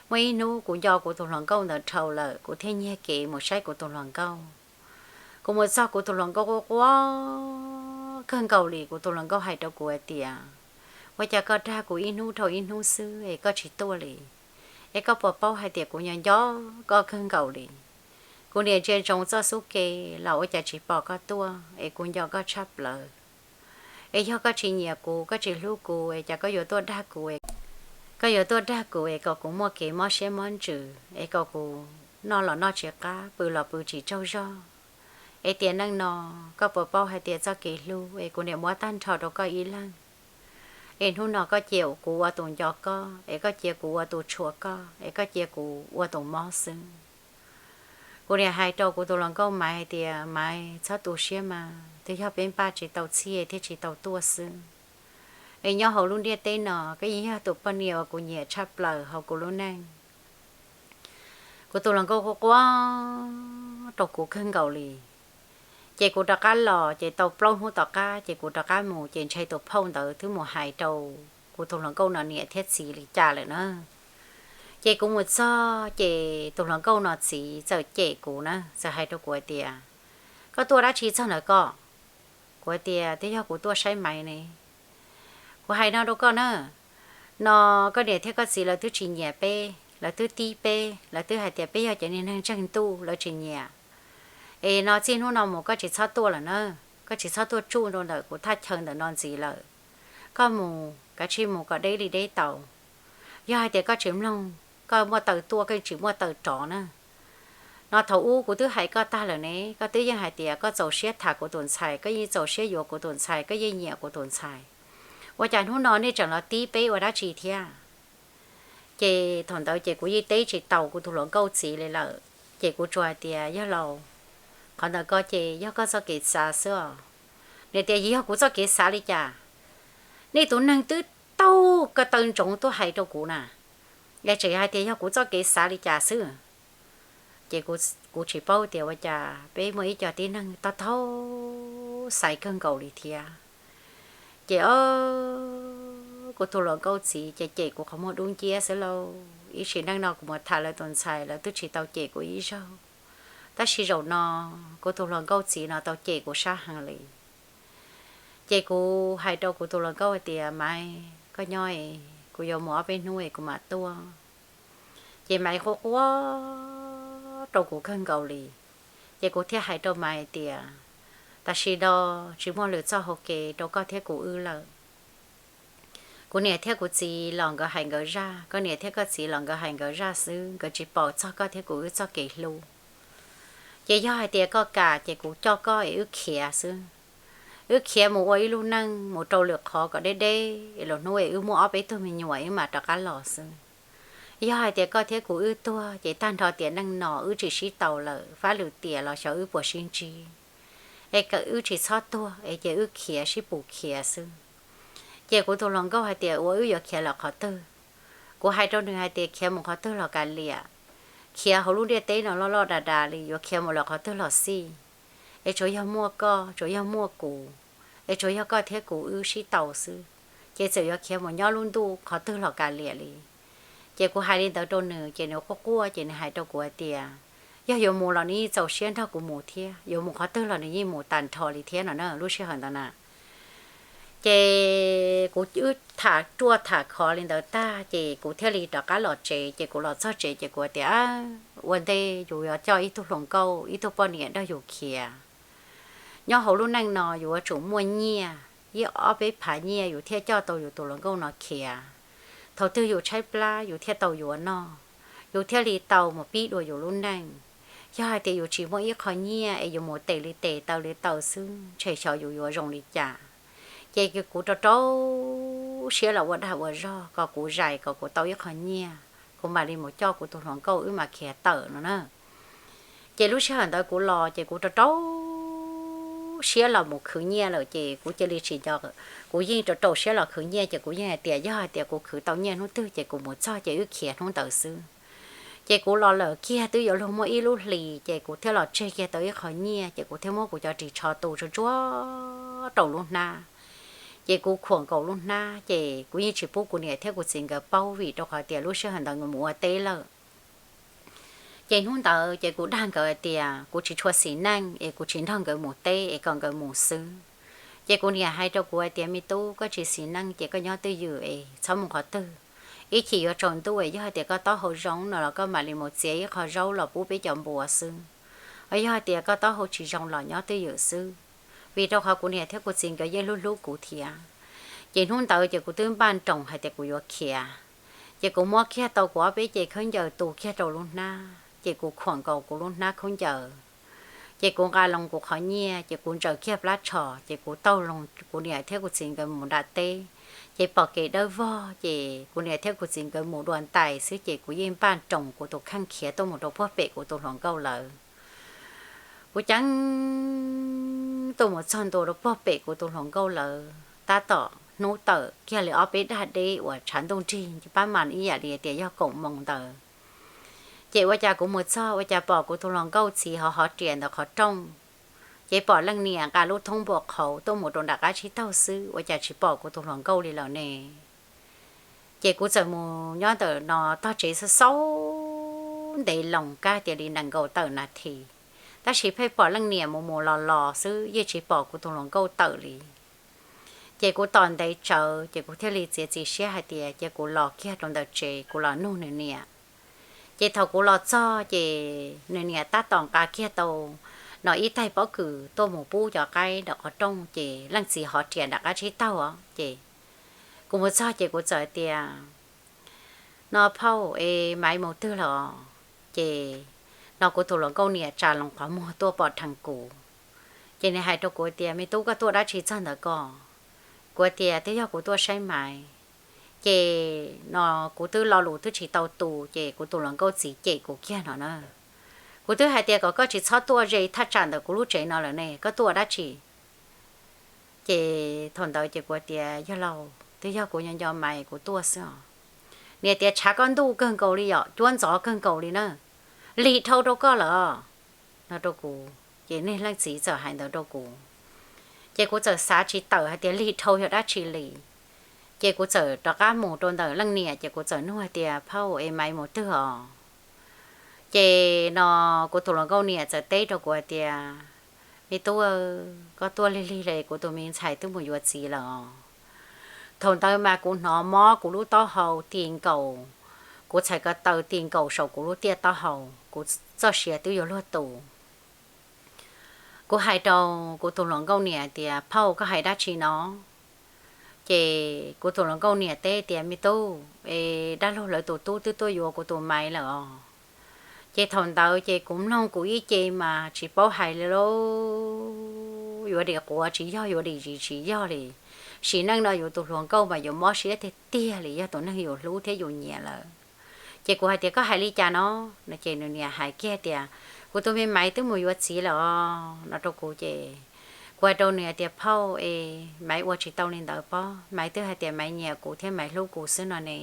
Muaj ib hnub kuv nco kuv tus hluas nkauj ntawd dhau lawm kuv thiaj nyiag kev mus saib kuv tus hluas nkauj. Kuv mus txog kuv tus hluas nkauj quaj quaj kawg nkaus li, kuv tus hluas nkauj hais rau kuv hais tias, ua cas koj dag kuv ib hnub dhau ib hnub xwb es koj tsis tuaj li? Es koj puas paub hais tias kuv nco nco koj kawg nkaus li? Kuv niam ntsia ntsoov txoj xub ke los ua cas tsis pom koj tuaj, es kuv nco koj tshaj plaws. Es yog koj tsis nyiam kuv, koj tsis hlub kuv, es cas koj yuav tuaj dag kuv, koj yuav tuaj dag kuv es kom kuv muaj kev mob siab mob ntsws, es kom kuv noj los noj tsis qab, pw los pw tsis tsaug zog. Es tiam neej no, koj puas paub hais tias txoj kev hlub es kuv niam muab tag nrho rau koj ib leeg? Es hnub no koj cia kuv ua tus nco koj, es koj cia kuv ua tus tshua koj, es koj cia kuv ua tus mob xwb. Kuv niam hais rau kuv tus hluas nkauj Maiv hais tias, Maiv, txhob tu siab mas, twb yog peb npaj tsis tau txhij thiaj tsis tau tuaj xwb. Es nyob hauv lub ntiaj teb no, koj yeej yog tus poj niam uas kuv nyiam tshaj plaws hauv kuv lub neej. Kuv tus hluas nkauj quaj quaj rau kuv kawg nkaus li. Ces kuv rov qab los, ces tau plaub hnub tom qab ces kuv rov qab mus, ces ntshe tus phauj ntawd twb mus hais rau kuv tus hluas nkauj no niam thiab txiv li cas lawm na. Ces kuv mus txog, ces tus hluas nkauj no txiv txawm cem kuv na, txawm hais rau kuv hais tias, Koj tuaj dab tsi txog ntawd koj? Kuv hais tias, Twb yog kuv tuaj saib Maiv ne. Kuv hais no rau koj na, no koj niam thiab koj txiv lawv twb tsis nyiam peb, lawv twb tib peb, lawv twb hais tias peb yog cov niag neeg ntseeg ntuj, lawv tsis nyiam. Es no txij hnub no mus koj tsis txhob tuaj lawm na, koj tsis txhob tuaj tsuj rau ntawm kuv thaj chaw ntawm no ntxiv lawm. Koj mus kav tsij mus kom deb li deb tau. Yog hais tias koj tsis mloog, koj muaj taw tuaj koj tsis muaj taw rov na. No thaum ub kuv twb hais koj tag lawm ne, koj twb yeej hais tias koj txaus siab tham kuv tus ntxhais, koj yeej txaus siab yuav kuv tus ntxhais, koj yeej nyiam kuv tus ntxhais. Ua cas hnub no nej tseem los tib peb ua dab tsi thiab? Ces thaum ntawd ces kuv yeej teb tsis tau kuv tus hluas nkauj txiv li lawm. Ces kuv tsuas hais tias, Yog laus, qhov ntawd ko ces yog koj txoj kev xav xwb os. Nws tias, Yog kuv txoj kev xav li cas? Nej tus neeg twb taug ko taw ntsoov tuaj hais rau kuv na, es tseem hais tias yog kuv txoj kev xav li cas xwb. Ces kuv tsis paub tias ua cas peb muaj ib co tib neeg taug taug xaiv kawg nkaus li thiab. Ces o, kuv tus hluas nkauj txiv ces cem kuv qhov muag dub nciab xwb lauj. Ib sim neej no kuv mus tham lawv tus ntxhais lawv twb tsis tau cem kuv ib zaug, tab sis zaum no kuv tus hluas nkauj txiv no tau cem kuv sab heev li. Ces kuv hais rau kuv tus hluas nkauj hais tias, Maiv, koj nyob es kuv yuav mus ob peb hnub es kuv mam tuaj. Ces Maiv quaj quaj rau kuv kawg nkaus li. Ces kuv thiaj hais rau Maiv hais tias, Tam sim no tsis muaj lwm txoj hau kev rau koj thiab kuv wb lawm. Kuv niam thiab kuv txiv los nkawd hais nkawd zaj, koj niam thiab koj txiv los nkawd hais nkawd zaj xwb, nkawd tsis paub txog koj thiab kuv wb txoj kev hlub. Ces yog hais tias koj kam ces kuv coj koj es wb khiav xwb. Wb khiav mus ua ib lub neej mus rau lwm qhov kom deb deb, es lwm hnub es wb muaj ob peb tug me nyuam wb mam rov qab los xwb. Yog hais tias koj thiab kuv wb tuag ces tag nrho tiam neej no wb tsis sib tau lawm, fab lwm tiam los xyov wb puas sib ntsib. Es kom wb tsis txhob tuag es ces wb khiav sib pus khiav xwb. Ces kuv tus hluas nkauj hais tias, Ua wb yuav khiav los qhov twg? Kuv hais rau nws hais tias, Khiav mus qhov twg los kav liam, khiav hauv lub ntiaj teb no loj loj das das li yuav khiav mus los qhov twg los xij, es tsuas yog muaj koj, tsuas yog muaj kuv, es tsuas yog koj thiab kuv wb sib tau xwb, ces txawm yuav khiav mus nyob lub ntuj qhov twg los kav liam li. Ces kuv hais li ntawd rau nws ces nws quaj quaj ces nws hais rau kuv hais tias, Yog yuav mus los nws yeej txaus siab nrog kuv mus thiab, yuav mus qhov twg los nws yeej mus tag nrho li thiab no na lub sij hawm ntawd na. Ces kuv wb tham ruaj tham khov li ntawd tag ces kuv thiaj li rov qab los tsev. Ces kuv los txog tsev ces kuv tias, Ua ntej yus yuav coj ib tug hluas nkauj ib tug poj niam nrog yus khiav, nyob hauv lub neej no yuav tsum muaj nyiaj, ib ob peb phav nyiaj yus thiaj coj tau yus tus hluas nkauj no khiav. Thaum twg yus tshaib plab yus thiaj tau yuav noj, yus thiaj li tau mus pib dua yus lub neej. Yog hais tias yus tsis muaj ib qho nyiaj es yus mus tes li tes taw li taw xwb ntshe xyov yus yuav zoo li cas. Ces kuv rau rau siab los ua dag ua zog kom kuv zais kom kuv tau ib qho nyiaj, kuv mam li mus coj kuv tus hluas nkauj wb mam khiav tawm no na. Ces lub sij hawm ntawd kuv los ces kuv rau rau siab los mus khwv nyiaj lawm ces kuv cia li tsis nco, kuv yeej rau rau siab los khwv nyiaj ces kuv yeej hais tias yog hais tias kuv khwv tau nyiaj hnub twg ces kuv mus txog ces wb khiav hnub ntawd xwb. Ces kuv los lawm kiag twb yuav luag muaj ib lub hlis ces kuv thiaj los tseg kiag tau ib qho nyiaj ces kuv thiaj muab kuv cov ris tsho tu tsuag tsuag rau lub hnab. Ces kuv khuam nkaus lub hnab ces kuv yeej tsis pub kuv niam thiab kuv txiv nkawd paub vim rau qhov tias lub sij hawm ntawd nkawd mus ua teb lawm. Ces hnub ntawd ces kuv dag nkawd hais tias kuv tsis tshua xis neej es kuv tsis nrog nkawd mus teb es kom nkawd mus xwb. Ces kuv niam hais rau kuv hais tias, Me tub, koj tsis xis neej ces koj nyob twj ywm es txhob mus qhov twg. Ib chim yuav tsaus ntuj es yog hais tias koj taub hau zoo no los koj mam li mus txiav ib qho zaub los pub peb cov npua xwb. Yog hais tias koj taub hau tsis zoo los nyob twj ywm xwb, vim rau qhov kuv niam thiab kuv txiv nkawd yeej hlub hlub kuv thiab. Ces hnub ntawd ces kuv twb npaj nroos hais tias kuv yuav khiav, ces kuv muab kiag tau kuv ob peb cev khaub ncaws tu kiag rau lub hnab, ces kuv khuam nkaus kuv lub hnab khaub ncaws, ces kuv nqa loo kuv qhov nyiaj, ces kuv ntsaws kiag plab tsho, ces kuv taug loo kuv niam thiab kuv txiv nkawd mus nram teb. Ces pom kev dawb vog, ces kuv niam thiab kuv txiv nkawd mus dua ntais xwb, ces kuv yeej npaj nroos kuv tus kheej khiav tuaj mus rau puag pem kuv tus hluas nkauj lawv. Kuv ceev tuaj mus txog ntua rau puag pem kuv tus hluas nkauj lawv, tab tom hnub tawm kiag li ob peb dag deb uas tshav ntuj nrig pab mas ib yam li tias yog kaum moos ntawd. Ces ua cas kuv mus txog ua cas pom kuv tus hluas nkauj txiv hov hov riam ntawm qhov rooj, ces pom leej niam nqa lub thoob npua qhauv tuaj mus rau nram qab tsib taug xwb, ua cas tsis pom kuv tus hluas nkauj li lawm ne? Ces kuv txawm mus nyob ntawm no tog tsev xaub xaub ntev loo kab tias li nees nkaum tawm nas this, tab sis pheej pom leej niam mus mus los los xwb, yeej tsis pom kuv tus hluas nkauj tawm li. Ces kuv tos ntev tsawv, ces kuv thiaj li txiav txim siab hais tias cia kuv los kiag rau ntawm tsev, kuv los nug nws niam. Ces thaum kuv los txog, ces nws niam tab tom nqa kiag tau no ib taig pob kws tuaj mus pub cov qaib nram qhov rooj, ces leej txiv hov riam nram qab tsib taug os. Ces kuv mus txog ces kuv txawm tias, no phauj, es Maiv mus twg los? Ces no kuv tus hluas nkauj niam tsa loo qhov muag tuaj pom dheev kuv. Ces nws hais rau kuv tias, me tub, koj tuaj dab tsi txog ntawd ko? Kuv tias, twb yog kuv tuaj saib Maiv. Ces no kuv twb lo lus twb tsis tau tu, ces kuv tus hluas nkauj txiv cem kuv kiag no na. Kuv twb hais tias kom koj tsis txhob tuaj ze thaj tsam ntawm kuv lub tsev no lawm ne, koj tuaj dab tsi? Ces thaum ntawd ces kuv tias, yog laus, twb yog kuv nco nco Maiv kuv tuaj xwb os. Niam tias, tshav koj ntuj kawg nkaus li, yom, cuab ntxov kawg nkaus li na, lig dhau rau koj lawm, no rau kuv. Ces niag leej txiv txawm hais ntawd rau kuv, ces kuv txawm xav tsis tawm hais tias lig dhau yog dab tsi li. Ces kuv txawm rov qab mus rau ntawm leej niam, ces kuv txawm nug hais tias, phauj, es Maiv mus twg os? Ces no kuv tus hluas nkauj niam txawm teb rau kuv hais tias, me tub, koj tuaj lig lig li, kuv tus me ntxhais twb mus yuav txiv lawm os. Thaum ntawd mas kuv hnov mob kuv lub taub hau ti nkaus, kuv txhais ko taw ti nkaus saum kuv lub tiaj taub hau, kuv txoj sia twb yuav luag tu. Kuv hais rau kuv tus hluas nkauj niam tias, phauj, koj hais dab tsi no? Ces kuv tus hluas nkauj niam teb tias, me tub, es dab laug lawv tus tub twb tuaj yuav kuv tus Maiv lawm os. Ces thaum ntawd ces kuv mloog kuv ib ce mas tsis paub hais li lauj, yuav dim quav tsis yog, yuav dim zis tsis yog li. Sim neej no yus tus hluas nkauj mas yuav mob siab tiag tiag li, yog tus neeg yus hlub thiab yus nyiam lawm. Ces kuv hais tias, koj hais li cas no? No ces nws niam hais kiag tias, kuv tus me Maiv twb mus yuav txiv lawm os, no rau kuv. Ces kuv hais rau nws hais tias, phauj, es Maiv ua tsis tau li ntawd pob, Maiv twb hais tias Maiv nyiam kuv thiab Maiv hlub kuv xwb no ne.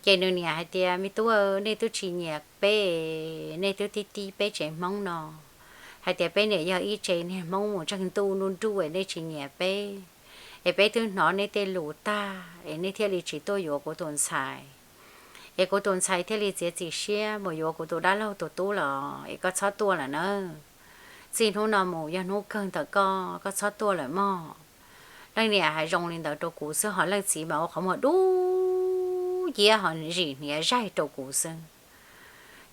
Ces nws niam hais tias, me tub, nej twb tsis nyiam peb, nej twb tib tib peb tsev Hmoob no, hais tias peb niam yog ib tsev niag Hmoob mus ntseeg ntuj nruj nruj, nej tsis nyiam peb, es peb twb hnov nej tej lus tag es nej thiaj li tsis tuaj yuav kuv tus ntxhais, es kuv tus ntxhais thiaj li txiav txim siab mus yuav kuv tus dab laug tus tub los, es koj txhob tuaj lawm na. Txij hnub no mus yog hnub kawg ntawm koj, koj txhob tuaj lawm mog. Leej niam hais zoo li ntawd rau kuv xwb, ho leej txiv mas ua qhov muag dub nciab ho zim hniav zaig rau kuv xwb.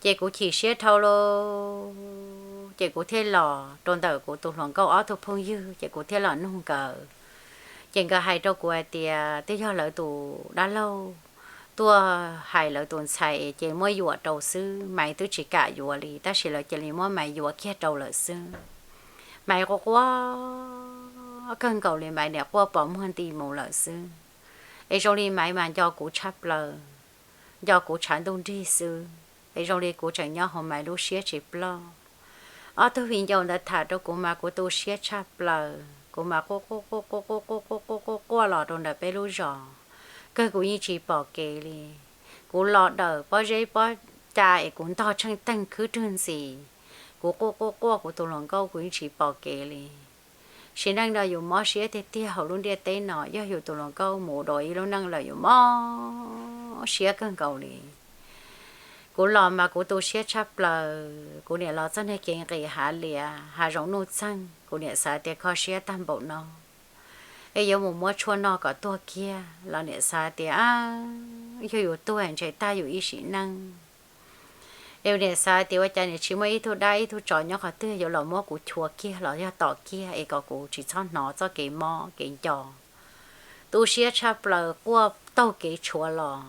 Ces kuv chim siab dhau lawm, ces kuv thiaj los rau ntawm kuv tus hluas nkauj ob tug phooj ywg, ces kuv thiaj los nug nkawd. Ces nkawd hais rau kuv hais tias twb yog lawv tus dab laug tuaj hais lawv tus ntxhais ces muab yuam rau xwb, Maiv twb tsis kam yuav li, tab sis lawv cia li muab Maiv yuav kiag rau lawm xwb. Maiv quaj quaj kawg nkaus li, Maiv niam quaj pos muag nti mus lawm xwb. Es zoo li Maiv mas nco kuv tshaj plaws, nco kuv tshav ntuj nrig xwb, es zoo li kuv tseem nyob hauv Maiv lub siab tsis ploj. Ob tug viv ncaus ntawd tham rau kuv mas kuv tu siab tshaj plaws, kuv mas quaj quaj quaj quaj quaj quaj quaj quaj quaj quaj los rau ntawm peb lub zos, kawg kuv yeej tsis pom kev li. Kuv los dawm pob zeb pob ca es kuv ntog tsheej teeg khwb rwg ntxis, kuv quaj quaj quaj kuv tus hluas nkauj kuv yeej tsis pom kev li. Sim neej no yus mob siab tiag tiag hauv lub ntiaj teb no, yog yus tus hluas nkauj mus dua ib lub neej lawm yus mob siab kawg nkaus li. Kuv los mas kuv tu siab tshaj plaws, kuv niam los txoj niag kev nqis hav lias hav zoov nuj txeeg, kuv niam xav tias kho siab tag npaum no es yuav mus muab tshuaj noj kom tuag kiag los niam xav tias yog yus tuag ntshe tag yus ib sim neej. Niam xav tias ua cas niam tsis muaj ib tug dab ib tug tsov nyob qhov twg yuav los muab kuv chua kiag los yog tom kiag es kom kuv tsis txhob hnov txoj kev mob kev nco. Tu siab tshaj plaws quaj taug kev tshuav los,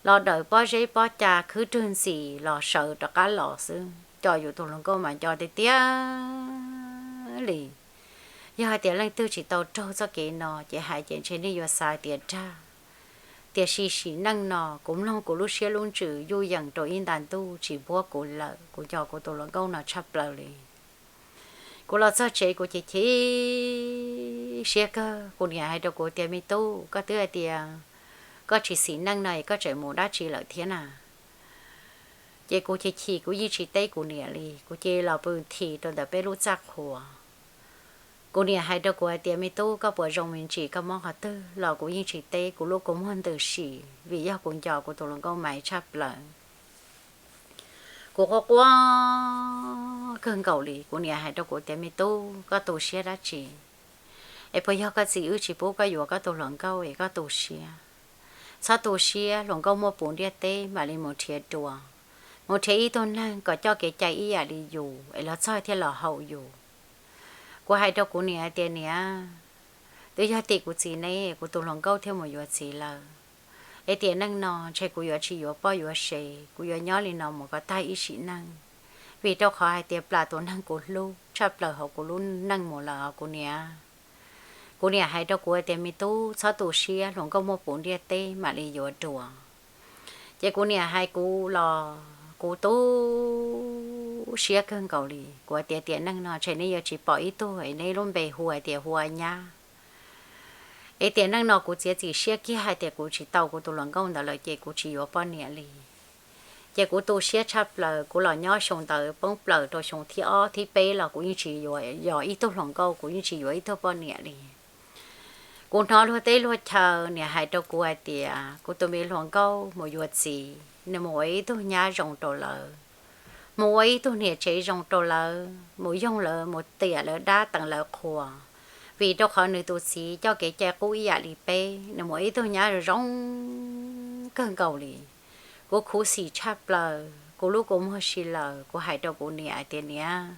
los dawm pob zeb pob ca khwb rwg ntxim los sawv rov qab los xwb. Nco yus tus hluas nkauj mas nco tiag tiag li. Yog hais tias leej twg tsis tau raug txoj kev no ces hais ces ntshe nej yuav xav tias dag. Tiam sis sim neej no kuv mloog kuv lub siab lub ntsws yuj yees rau ib nta ntuj tsis npuab kuv lawm, kuv nco kuv tus hluas nkauj no tshaj plaws li. Kuv los txog tsev kuv chim chim siab kawg, kuv niam hais rau kuv tias, me tub, koj twb hais tias koj tsis xis neej no es koj tseem mus dab tsi lawm thiab na? Ces kuv chim chim kuv yeej tsis teb kuv niam li, kuv cia li los pw nthi rau ntawm peb lub txaj qhua. Kuv niam hais rau kuv hais tias, me tub, koj puas zoo me ntsis, koj mob qhov twg los kuv yeej tsis teb kuv lub kua muag ntws si, vim yog kuv nco kuv tus hluas nkauj Maiv tshaj plaws. Kuv quaj quaj kawg nkaus li, kuv niam hais rau kuv tias, me tub, koj tu siab dab tsi? Es puas yog koj txiv wb tsis pub koj yuav koj tus hluas nkauj es koj tu siab? Txhob tu siab, hluas nkauj muaj puv ntiaj teb, mam li mus nrhiav dua, mus nrhiav ib tug neeg kom coj kev cai ib yam li yus es los txog thiaj los haum yus. Kuv hais rau kuv niam tias, niam, twb yog tim kuv txiv neb kuv tus hluas nkauj thiaj mus yuav txiv lawm. Es tiam neej no ntshe kuv yuav tsis yuav poj yuav sev, kuv yuav nyob li no mus kom tag ib sim neej, vim rau qhov hais tias plam tus neeg kuv hlub tshaj plaws hauv kuv lub neej mus lawm os kuv niam. Kuv niam hais rau kuv tias, me tub, txhob tu siab, hluas nkauj muaj puv ntiaj teb, mam li yuav dua. Ces kuv niam hais kuv los kuv tu siab kawg nkaus li, kuv tias tiam neej no ntshe neb yuav tsis pom ib tug es neb lub npe hu hais tias hu ua Nyab. Es tiam neej no kuv txiav txim siab kiag hais tias kuv tsis tau kuv tus hluas nkauj ntawd lawm ces kuv tsis yuav poj niam li. Ces kuv tu siab tshaj plaws, kuv los nyob xyoo ntawd poob plaws rau xyoo thib ob thib peb los kuv yeej tsis yuav yog ib tug hluas nkauj, kuv yeej tsis yuav ib tug poj niam li. Kuv hnov luag teb luag chaw niam hais rau kuv hais tias kuv tus me hluas nkauj mus yuav txiv, nws mus ua ib tug nyab zoo rau lawv, mus ua ib tug niam tsev zoo rau lawv, mus yoog lawv, mus tiam lawv dab teev lawv qhua, vim rau qhov nws tus txiv coj kev cai qub ib yam li peb, nws mus ib tug nyab zoo zoo kawg nkaus li. Kuv khuv xim tshaj plaws, kuv lub kua muag si lawm, kuv hais rau kuv niam hais tias, niam,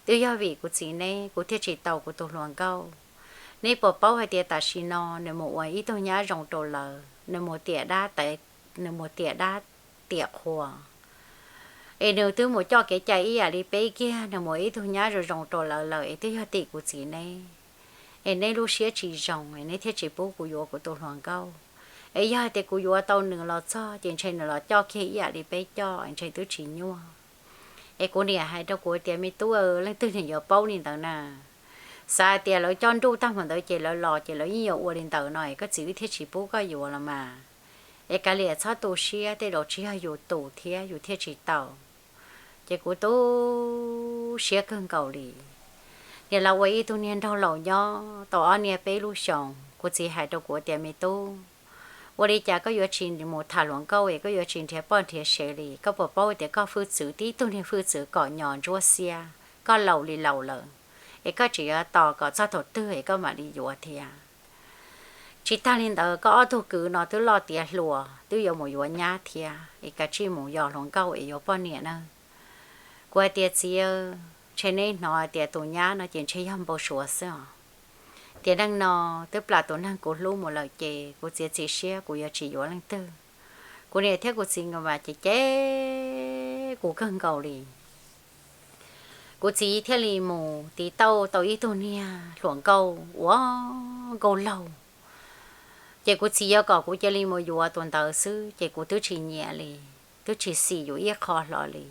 twb yog vim kuv txiv neb kuv thiaj tsis tau kuv tus hluas nkauj. Neb puas paub hais tias tam sim no nws mus ua ib tug nyab zoo rau lawv, nws mus tiam dab, nws mus tiam dab tiam qhua, es nws twb mus coj kev cai ib yam li peb kiag, nws mus ib tug nyab zoo zoo rau lawv lawm, es twb yog tim kuv txiv neb, es neb lub siab tsis zoo es neb thiaj tsis pub kuv yuav kuv tus hluas nkauj. Es yog hais tias kuv yuav tau nws los txog ces ntshe nws los coj kiag ib yam li peb coj, ntshe twb tsis nyuaj. Es kuv niam hais rau kuv tias, me tub, leej twg nws yuav paub li ntawd na? Xav tias lawv coj nruj tag mus ntawd ces lawv los ces lawv yeej yuav ua li ntawd no es koj txiv wb thiaj tsis pub koj yuav los mas. Es kav liam txhob tu siab, tej zaum tsis yog yus tus thiab yus thiaj tsis tau. Ces kuv tu siab kawg nkaus li. Niam los ua ib tug niag nraug laus nyob tau ob niaj peb lub xyoos, kuv txiv hais rau kuv tias, me tub, ua li cas koj yuav tsis mus tham hluas nkauj es koj yuav tsis nrhiav poj nrhiav sev li? Koj puas paub tias koj hwj txwv tib tug niag hwj txwv kom nyos ntsuab xiab, koj laus li laus lawm, es koj tseem yuav tos kom txog thaum twg es koj mam li yuav thiab? Tsis tag li ntawd, koj ob tug kwv no twb loj tiav hluas, twb yuav mus yuav nyab thiab, es kav tsij mus yos hluas nkauj es yuav poj niam na. Kuv hais tias, txiv, ntshe neb hnov tias tus nyab no ces ntshe yog npau suav xwb os. Tiam neej no twb plam tus neeg kuv hlub mus lawm ces kuv txiav txim siab kuv yuav tsis yuav leej twg. Kuv niam thiab kuv txiv nkawd mas ces cem kuv kawg nkaus li. Kuv txiv thiaj li mus tiv tauj tau ib tug niag hluas nkauj ua nkauj laug. Ces kuv txiv yuav kom kuv cia li mus yuav tus ntawd xwb ces kuv twb tsis nyiam li, twb tsis xis yus ib qho hlo li.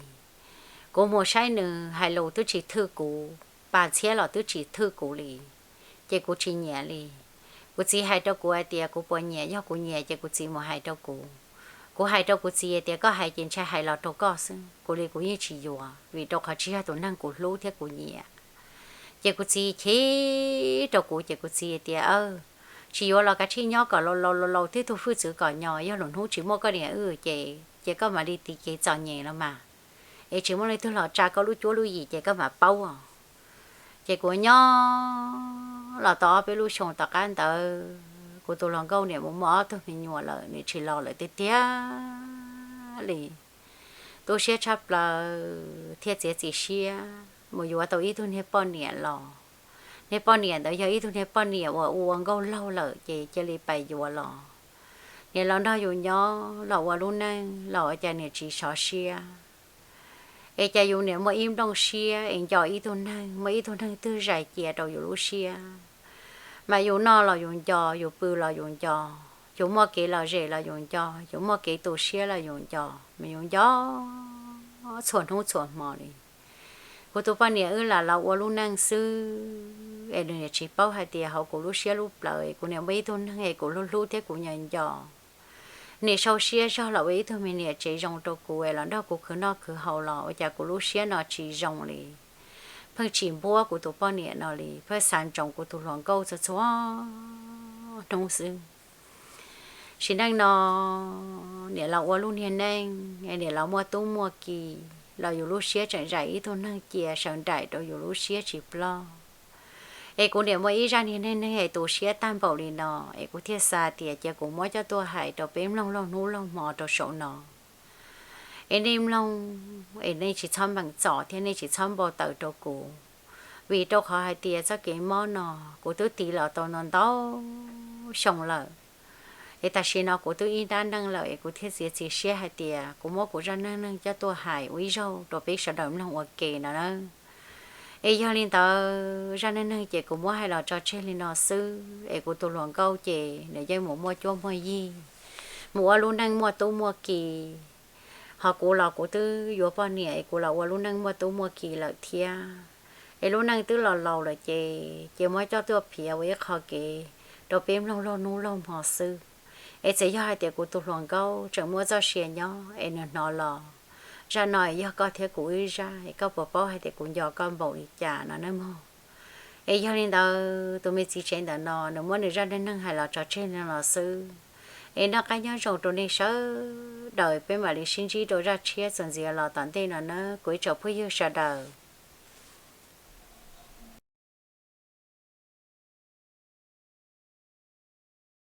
Kuv mus saib nws hais lus twb tsis thwj kuv, pas txhiab los twb tsis thwj kuv li, ces kuv tsis nyiam li. Kuv txiv hais rau kuv hais tias kuv puas nyiam, yog kuv nyiam ces kuv txiv mus hais rau kuv. Kuv hais rau kuv txiv tias koj hais ces ntshai hais los rau koj xwb, kuv li kuv yeej tsis yuav vim rau qhov tsis yog tus neeg kuv hlub thiab kuv nyiam. Ces kuv txiv chim rau kuv ces kuv txiv tias, tsis yuav los kav tsij nyob kom laus laus laus laus tib tug hwj txwv kom nyos, yog lwm hnub tsis muaj koj niam wb ces ces koj mam li tiv kev txom nyem los mas, es tsis muaj leej twg los tsa koj lub cuab lub yig ces koj mam paub os. Ces kuv nyob los tau ob peb lub xyoo tom qab ntawd kuv tus hluas nkauj niam mus muaj ob tug me nyuam lawm, niam tsis los lawm tiag tiag li. tu siab tshaj plaws thiaj txiav txim siab mus yuav tau ib tug niag poj niam los. Niag poj niam ntawd yog ib tug niag poj niam uas ua ua nkauj laug lawm ces cia li pais yuav los. Niam los nrog yus nyob los ua lub neej los ua cas niam tsis sov siab, es cas yus niam muaj ib nplooj siab es nco ib tug neeg, muaj ib tug neeg twg zais cia rau yus lub siab. Mas yus noj los yus nco, yus pw los yus nco, yus muaj kev lom zem los yus nco, yus muaj kev tu siab los yus nco, mas yus nco txhua hnub txhua hmo li. Kuv tus poj niam wb lam los ua lub neej xwb es nws niam tsis paub hais tias hauv kuv lub siab lub plawv es kuv niam muaj ib tug neeg es kuv hlub hlub thiab kuv nco nco. Niam sau siab zog los ua ib tug me niam tsev zoo rau kuv es los nrog kuv khwv noj khwv haus los ua cas kuv lub siab no tsis zoo li. Pheej tsis npuab kuv tus poj niam no li, pheej xav ntsoov kuv tus hluas nkauj txhua txhua hnub xwb. Sim neej no niam los ua lub niag neej, niam los muaj tub muaj ki, los yus lub siab tseem zais ib tug neeg cia sawv nraim rau yus lub siab tsis ploj. Es kuv niam muaj ib zaj niag neej neeg es tu siab tag npaum li no, es kuv thiaj xav tias cia kuv muab coj tuaj hais rau peb mloog laug hnub laug hmo rau saum no. Es nej mloog, es nej tsis txhob meem txom thiab nej tsis txhob npau taws rau kuv, vim rau qhov hais tias txoj kev mob no kuv twb tiv los tau no ntau xyoo lawm. Es tam sim no kuv twb ib nrab neej lawm es kuv thiaj txiav txim siab hais tias kuv muab kuv zaj neej neeg coj tuaj hais ua ib zaug rau peb sawv daws mloog ua ke no na. Es yog li ntawd zaj neej neeg ces kuv muab hais los tso tseg li no xwb, es kuv tus hluas nkauj ces nws yeej mus muaj cuab muaj yig, mus ua lub neej muaj tub muaj ki. Ho kuv los kuv twb yuav poj niam es kuv los ua lub neej muaj tub muaj ki lawm thiab. Es lub neej twb los laus lawm ces cia muab coj tuaj piav ua ib qho kev rau peb mloog laug hnub laug hmo xwb. Es txawm yog hais tias kuv tus hluas nkauj tseem muaj txoj sia nyob es nws hnov los zaj no es yog koj thiab kuv wb zaj, es koj puas paub hais tias kuv nco koj npaum li cas no nawb mog. Es yog li ntawd tus me txiv tsev ntawm no nws muab nws zaj neej neeg hais los tso tseg li no xwb. Es noj qab nyob zoo rau nej sawv daws, peb mam li sib ntsib rau zaj tshiab txuas ntxiv los tom ntej no na kuv ib tsoom phooj ywg sawv daws.